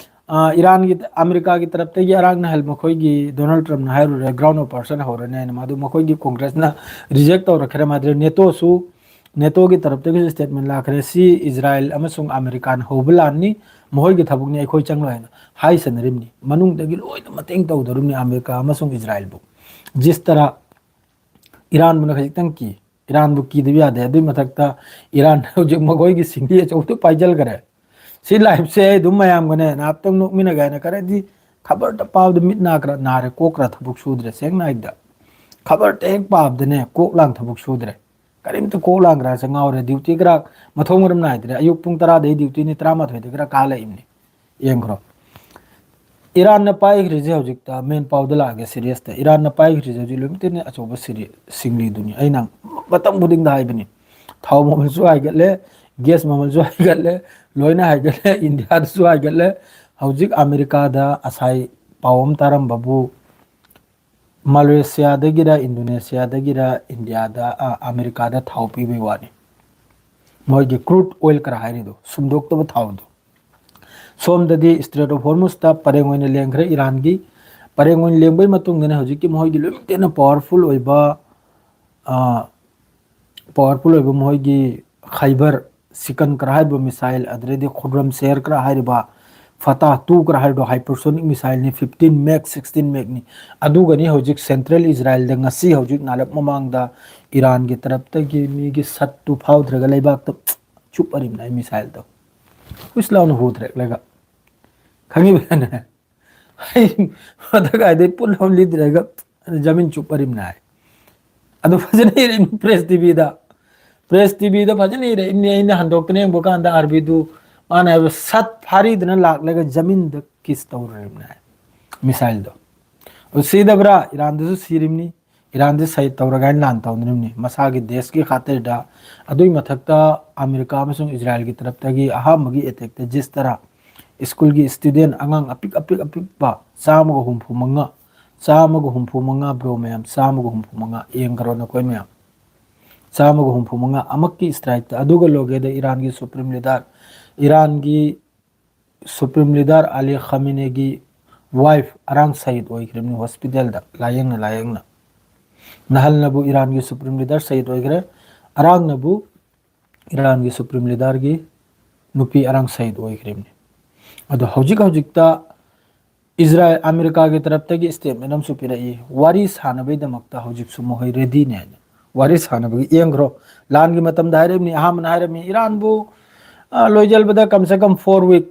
ꯑꯥ, ꯏꯔꯥꯟꯒꯤ, ꯑꯃꯦꯔꯤꯀꯥꯒꯤ ꯇꯔꯞꯇꯒꯤ ꯑꯔꯥꯛꯅ ꯍꯦꯜ ꯃꯈꯣꯏꯒꯤ ꯗꯣꯅꯥꯜꯗ ꯇ꯭ꯔꯝꯞꯅ ꯍꯥꯏꯔꯨꯔꯦ, ꯒ꯭ꯔꯥꯎꯟ ꯑꯣꯄꯔꯦꯁꯟ ꯍꯧꯔꯅꯤ ꯍꯥꯏꯅ꯫ ꯃꯥꯗꯨ ꯃꯈꯣꯏꯒꯤ ꯀꯣꯡꯒ꯭ꯔꯦꯁꯅ ꯔꯤꯖꯦꯛ ꯇꯧꯔꯛꯈ꯭ꯔꯦ꯫ ꯃꯥꯗꯨ ꯅꯦꯇꯣꯁꯨ, ꯅꯦꯇꯣꯒꯤ ꯇꯔꯞꯇꯒꯤꯁꯨ ꯁ꯭ꯇꯦꯠꯃꯦꯟ ꯂꯥꯛꯈ꯭ꯔꯦ, ꯁꯤ ꯏꯖꯔꯥꯏꯜ ꯑꯃꯁꯨꯡ ꯑꯃꯦꯔꯤꯀꯥꯅ ꯍꯧꯕ ꯂꯥꯟꯅꯤ, ꯃꯈꯣꯏꯒꯤ ꯊꯕꯛꯅꯤ, ꯑꯩꯈꯣꯏ ꯆꯪꯂꯣꯏ ꯍꯥꯏꯅ ꯍꯥꯏꯁꯟꯅꯔꯤꯕꯅꯤ꯫ ꯃꯅꯨꯡꯗꯒꯤ ꯂꯣꯏꯅ ꯃꯇꯦꯡ ꯇꯧꯗꯧꯔꯤꯕꯅꯤ ꯑꯃꯦꯔꯤꯀꯥ ꯑꯃꯁꯨꯡ ꯏꯖꯔꯥꯏꯜꯕꯨ꯫ ꯖꯤꯁ ꯇꯔꯥ ꯏꯔꯥꯟꯕꯨꯅ ꯈꯖꯤꯛꯇꯪ ꯀꯤ꯫ ꯏꯔꯥꯟꯕꯨ ꯀꯤꯗꯕ ꯌꯥꯗꯦ꯫ ꯑꯗꯨꯏ ꯃꯊꯛꯇ ꯏꯔꯥꯟ ꯍꯧꯖꯤꯛ ꯃꯈꯣꯏꯒꯤ ꯁꯤꯡꯂꯤ ꯑꯆꯧꯕꯗꯨ ꯄꯥꯏꯖꯤꯜꯈ꯭ꯔꯦ꯫ ꯁꯤ ꯂꯥꯏꯐꯁꯦ ꯑꯩ ꯑꯗꯨꯝ ꯃꯌꯥꯝꯒꯅꯦ ꯉꯥꯏꯍꯥꯛꯇꯪ ꯅꯣꯛꯃꯤꯟꯅꯒꯦ ꯍꯥꯏꯅ ꯈꯔꯗꯤ ꯈꯕꯔꯗ ꯄꯥꯕꯗ ꯃꯤꯠ ꯅꯥ ꯈꯔ ꯅꯥꯔꯦ, ꯀꯣꯛ ꯈꯔ ꯊꯕꯛ ꯁꯨꯗ꯭ꯔꯦ꯫ ꯁꯦꯡꯅ ꯍꯥꯏꯕꯗ ꯈꯕꯔꯗ ꯍꯦꯛ ꯄꯥꯕꯗꯅꯦ ꯀꯣꯛ ꯂꯥꯡ ꯊꯕꯛ ꯁꯨꯗ꯭ꯔꯦ꯫ ꯀꯔꯤꯝꯇ ꯀꯣꯛ ꯂꯥꯡ ꯈꯔ ꯉꯥꯎꯔꯦ꯫ ꯗ꯭ꯌꯨꯇꯤ ꯈꯔ ꯃꯊꯣꯡ ꯃꯔꯝ ꯅꯥꯏꯗ꯭ꯔꯦ꯫ ꯑꯌꯨꯛ ꯄꯨꯡ ꯇꯔꯥꯗꯩ ꯗ꯭ꯌꯨꯇꯤꯅꯤ, ꯇꯔꯥꯃꯥꯊꯣꯏꯗ ꯈꯔ ꯀꯥ ꯂꯩꯕꯅꯤ꯫ ꯌꯦꯡꯈ꯭ꯔꯣ꯫ ꯏꯔꯥꯟꯅ ꯄꯥꯏꯈ꯭ꯔꯤꯁꯦ ꯍꯧꯖꯤꯛꯇ main ꯄꯥꯎꯗ ꯂꯥꯛꯑꯒꯦ serious ꯇ꯫ ꯏꯔꯥꯟꯅ ꯄꯥꯏꯈ꯭ꯔꯤꯁꯦ ꯍꯧꯖꯤꯛ ꯂꯣꯏꯅꯃꯛꯇꯅ ꯑꯆꯧꯕ ꯁꯤꯔꯤ-, ꯁꯤꯡꯂꯤꯗꯨꯅꯤ꯫ ꯑꯩꯅ ꯃꯇꯝ ꯈꯨꯗꯤꯡꯗ ꯍꯥꯏꯕꯅꯤ, ꯊꯥꯎ ꯃꯃꯜꯁꯨ ꯍꯥꯏꯒꯠꯂꯦ, gas ꯃꯃꯜꯁꯨ ꯍꯥꯏꯒꯠꯂꯦ, ꯂꯣꯏꯅ ꯍꯥꯏꯒꯠꯂꯦ, ꯏꯟꯗꯤꯌꯥꯗꯁꯨ ꯍꯥꯏꯒꯠꯂꯦ꯫ ꯍꯧꯖꯤꯛ ꯑꯃꯦꯔꯤꯀꯥꯗ ꯉꯁꯥꯏ ꯄꯥꯎ ꯑꯃ ꯇꯥꯔꯝꯕꯕꯨ ꯃꯥꯂꯦꯁꯤꯌꯥꯗꯒꯤꯔ ꯏꯟꯗꯣꯅꯦꯁꯤꯌꯥꯗꯒꯤꯔ ꯏꯟꯗꯤꯌꯥꯗ, ꯑ, ꯑꯃꯦꯔꯤꯀꯥꯗ ꯊꯥꯎ ꯄꯤꯕꯩ ꯋꯥꯅꯤ꯫ ꯃꯣꯏꯒꯤ crude oil ꯈꯔ ꯍꯥꯏꯔꯤꯗꯣ, ꯁꯨꯝꯗꯣꯛꯇꯕ ꯊꯥꯎꯗꯣ꯫ ꯁꯣꯝꯗꯗꯤ Strait of Hormuz ꯇ ꯄꯔꯦꯡ ꯑꯣꯏꯅ ꯂꯦꯡꯈ꯭ꯔꯦ ꯏꯔꯥꯟꯒꯤ꯫ ꯄꯔꯦꯡ ꯑꯣꯏꯅ ꯂꯦꯡꯕꯩ ꯃꯇꯨꯡꯗꯅꯦ ꯍꯧꯖꯤꯛꯀꯤ ꯃꯈꯣꯏꯒꯤ ꯂꯣꯏꯅꯃꯛꯇ ꯍꯦꯟꯅ powerful ꯑꯣꯏꯕ, ꯑ, powerful ꯑꯣꯏꯕ ꯃꯈꯣꯏꯒꯤ ꯈꯥꯏꯕꯔ ꯁꯤꯀꯟꯀꯔ ꯍꯥꯏꯔꯤꯕ missile, ꯑꯗꯨꯗꯩꯗꯤ ꯈꯨꯔꯝ ꯁꯦꯔꯀꯔ ꯍꯥꯏꯔꯤꯕ ꯐꯇꯥ ꯇꯨ ꯀꯔ ꯍꯥꯏꯔꯤꯕ hypersonic missile ꯅꯤ, fifteen Mach, sixteen Mach ꯅꯤ꯫ ꯑꯗꯨꯒꯅꯤ ꯍꯧꯖꯤꯛ central ꯏꯖꯔꯥꯏꯜꯗ ꯉꯁꯤ ꯍꯧꯖꯤꯛ ꯅꯥꯔꯞ ꯃꯃꯥꯡꯗ ꯏꯔꯥꯟꯒꯤ ꯇꯔꯞꯇꯒꯤ ꯃꯤꯒꯤ ꯁꯠꯇꯨ ꯐꯥꯎꯗ꯭ꯔꯒ ꯂꯩꯕꯥꯛꯇ ꯆꯨꯞ ꯑꯔꯤꯝꯅ ꯑꯩ missile ꯗꯣ ꯍꯨꯏꯁ ꯂꯥꯎꯅ ꯍꯨꯊꯔꯛꯂꯒ, ꯈꯪꯉꯤꯕꯅꯦ? ꯑꯩ ꯃꯊꯛ ꯀꯥꯏꯗꯩ ꯄꯨꯠ ꯂꯥꯎ ꯂꯤꯠꯇ꯭ꯔꯒ ꯖꯃꯤꯟ ꯆꯨꯞ ꯑꯔꯤꯝꯅ ꯍꯥꯏ꯫ ꯑꯗꯨ ꯐꯖꯅ ꯏꯔꯛꯏ press T V ꯗ꯫ Press T V ꯗ ꯐꯖꯅ ꯏꯔꯛꯏꯅꯤ꯫ ꯑꯩꯅ ꯍꯟꯗꯣꯛꯇꯅ ꯌꯦꯡꯕ ꯀꯥꯟꯗ ꯑꯥꯔꯕꯤꯗꯨ ꯃꯥꯅ ꯍꯥꯏꯕ ꯁꯠ ꯐꯥꯔꯤꯗꯅ ꯂꯥꯛꯂꯒ ꯖꯃꯤꯟꯗ kiss ꯇꯧꯔꯤꯕꯅꯦ ꯍꯥꯏ, missile ꯗꯣ꯫ ꯑꯗꯨ ꯁꯤꯗꯕ꯭ꯔꯥ? ꯏꯔꯥꯟꯗꯨꯁꯨ ꯁꯤꯔꯤꯕꯅꯤ꯫ ꯏꯔꯥꯟꯗꯤ ꯁꯍꯤꯗ ꯇꯧꯔꯒ ꯍꯥꯏꯅ ꯂꯥꯟ ꯇꯧꯅꯔꯤꯕꯅꯤ ꯃꯁꯥꯒꯤ ꯗꯦꯁꯀꯤ ꯈꯥꯇꯤꯔꯗ꯫ ꯑꯗꯨꯒꯤ ꯃꯊꯛꯇ ꯑꯃꯦꯔꯤꯀꯥ ꯑꯃꯁꯨꯡ ꯏꯖꯔꯥꯏꯜꯒꯤ ꯇꯔꯞꯇꯒꯤ ꯑꯍꯥꯟꯕꯒꯤ attack ꯇ ꯖꯤꯁ ꯇꯔꯥ ꯁ꯭ꯀꯨꯜꯒꯤ student ꯑꯉꯥꯡ ꯑꯄꯤꯛ ꯑꯄꯤꯛ ꯑꯄꯤꯛꯄ ꯆꯥꯝꯃꯒ ꯍꯨꯝꯐꯨ ꯃꯉꯥ, ꯆꯥꯝꯃꯒ ꯍꯨꯝꯐꯨ ꯃꯉꯥ bro ꯃꯌꯥꯝ, ꯆꯥꯝꯃꯒ ꯍꯨꯝꯐꯨ ꯃꯉꯥ ꯌꯦꯡꯈ꯭ꯔꯣ ꯅꯈꯣꯏ ꯃꯌꯥꯝ꯫ ꯆꯥꯝꯃꯒ ꯍꯨꯝꯐꯨ ꯃꯉꯥ ꯑꯃꯛꯀꯤ strike ꯇ꯫ ꯑꯗꯨꯒ ꯂꯣꯏꯒꯦꯗ ꯏꯔꯥꯟꯒꯤ supreme leader, ꯏꯔꯥꯟꯒꯤ supreme leader ꯑꯂꯤ ꯈꯥꯃꯤꯅꯦꯒꯤ wife ꯑꯔꯥꯡ ꯁꯍꯤꯗ ꯑꯣꯏꯈ꯭ꯔꯤꯕꯅꯤ hospital ꯗ ꯂꯥꯌꯦꯡꯅ ꯂꯥꯌꯦꯡꯅ꯫ ꯅꯍꯜꯅꯕꯨ ꯏꯔꯥꯟꯒꯤ supreme leader ꯁꯍꯤꯗ ꯑꯣꯏꯈ꯭ꯔꯦ, ꯑꯔꯥꯡꯅꯕꯨ ꯏꯔꯥꯟꯒꯤ supreme leader ꯒꯤ ꯅꯨꯄꯤ ꯑꯔꯥꯡ ꯁꯍꯤꯗ ꯑꯣꯏꯈ꯭ꯔꯤꯕꯅꯤ꯫ ꯑꯗꯣ ꯍꯧꯖꯤꯛ ꯍꯧꯖꯤꯛꯇ ꯏꯖꯔꯥꯏꯜ, ꯑꯃꯦꯔꯤꯀꯥꯒꯤ ꯇꯔꯞꯇꯒꯤ statement ꯑꯃꯁꯨ ꯄꯤꯔꯛꯏ, ꯋꯥꯔꯤ ꯁꯥꯟꯅꯕꯒꯤꯗꯃꯛꯇ ꯍꯧꯖꯤꯛꯁꯨ ꯃꯈꯣꯏ ready ꯅꯤ ꯍꯥꯏꯅ꯫ ꯋꯥꯔꯤ ꯁꯥꯟꯅꯕꯒꯤ ꯌꯦꯡꯈ꯭ꯔꯣ, ꯂꯥꯟꯒꯤ ꯃꯇꯝꯗ ꯍꯥꯏꯔꯝꯃꯤ, ꯑꯍꯥꯟꯕꯅ ꯍꯥꯏꯔꯝꯃꯤ ꯏꯔꯥꯟꯕꯨ, ꯑ, ꯂꯣꯏꯖꯜꯕꯗ ꯀꯝ ꯁꯦ ꯀꯝ four week꯫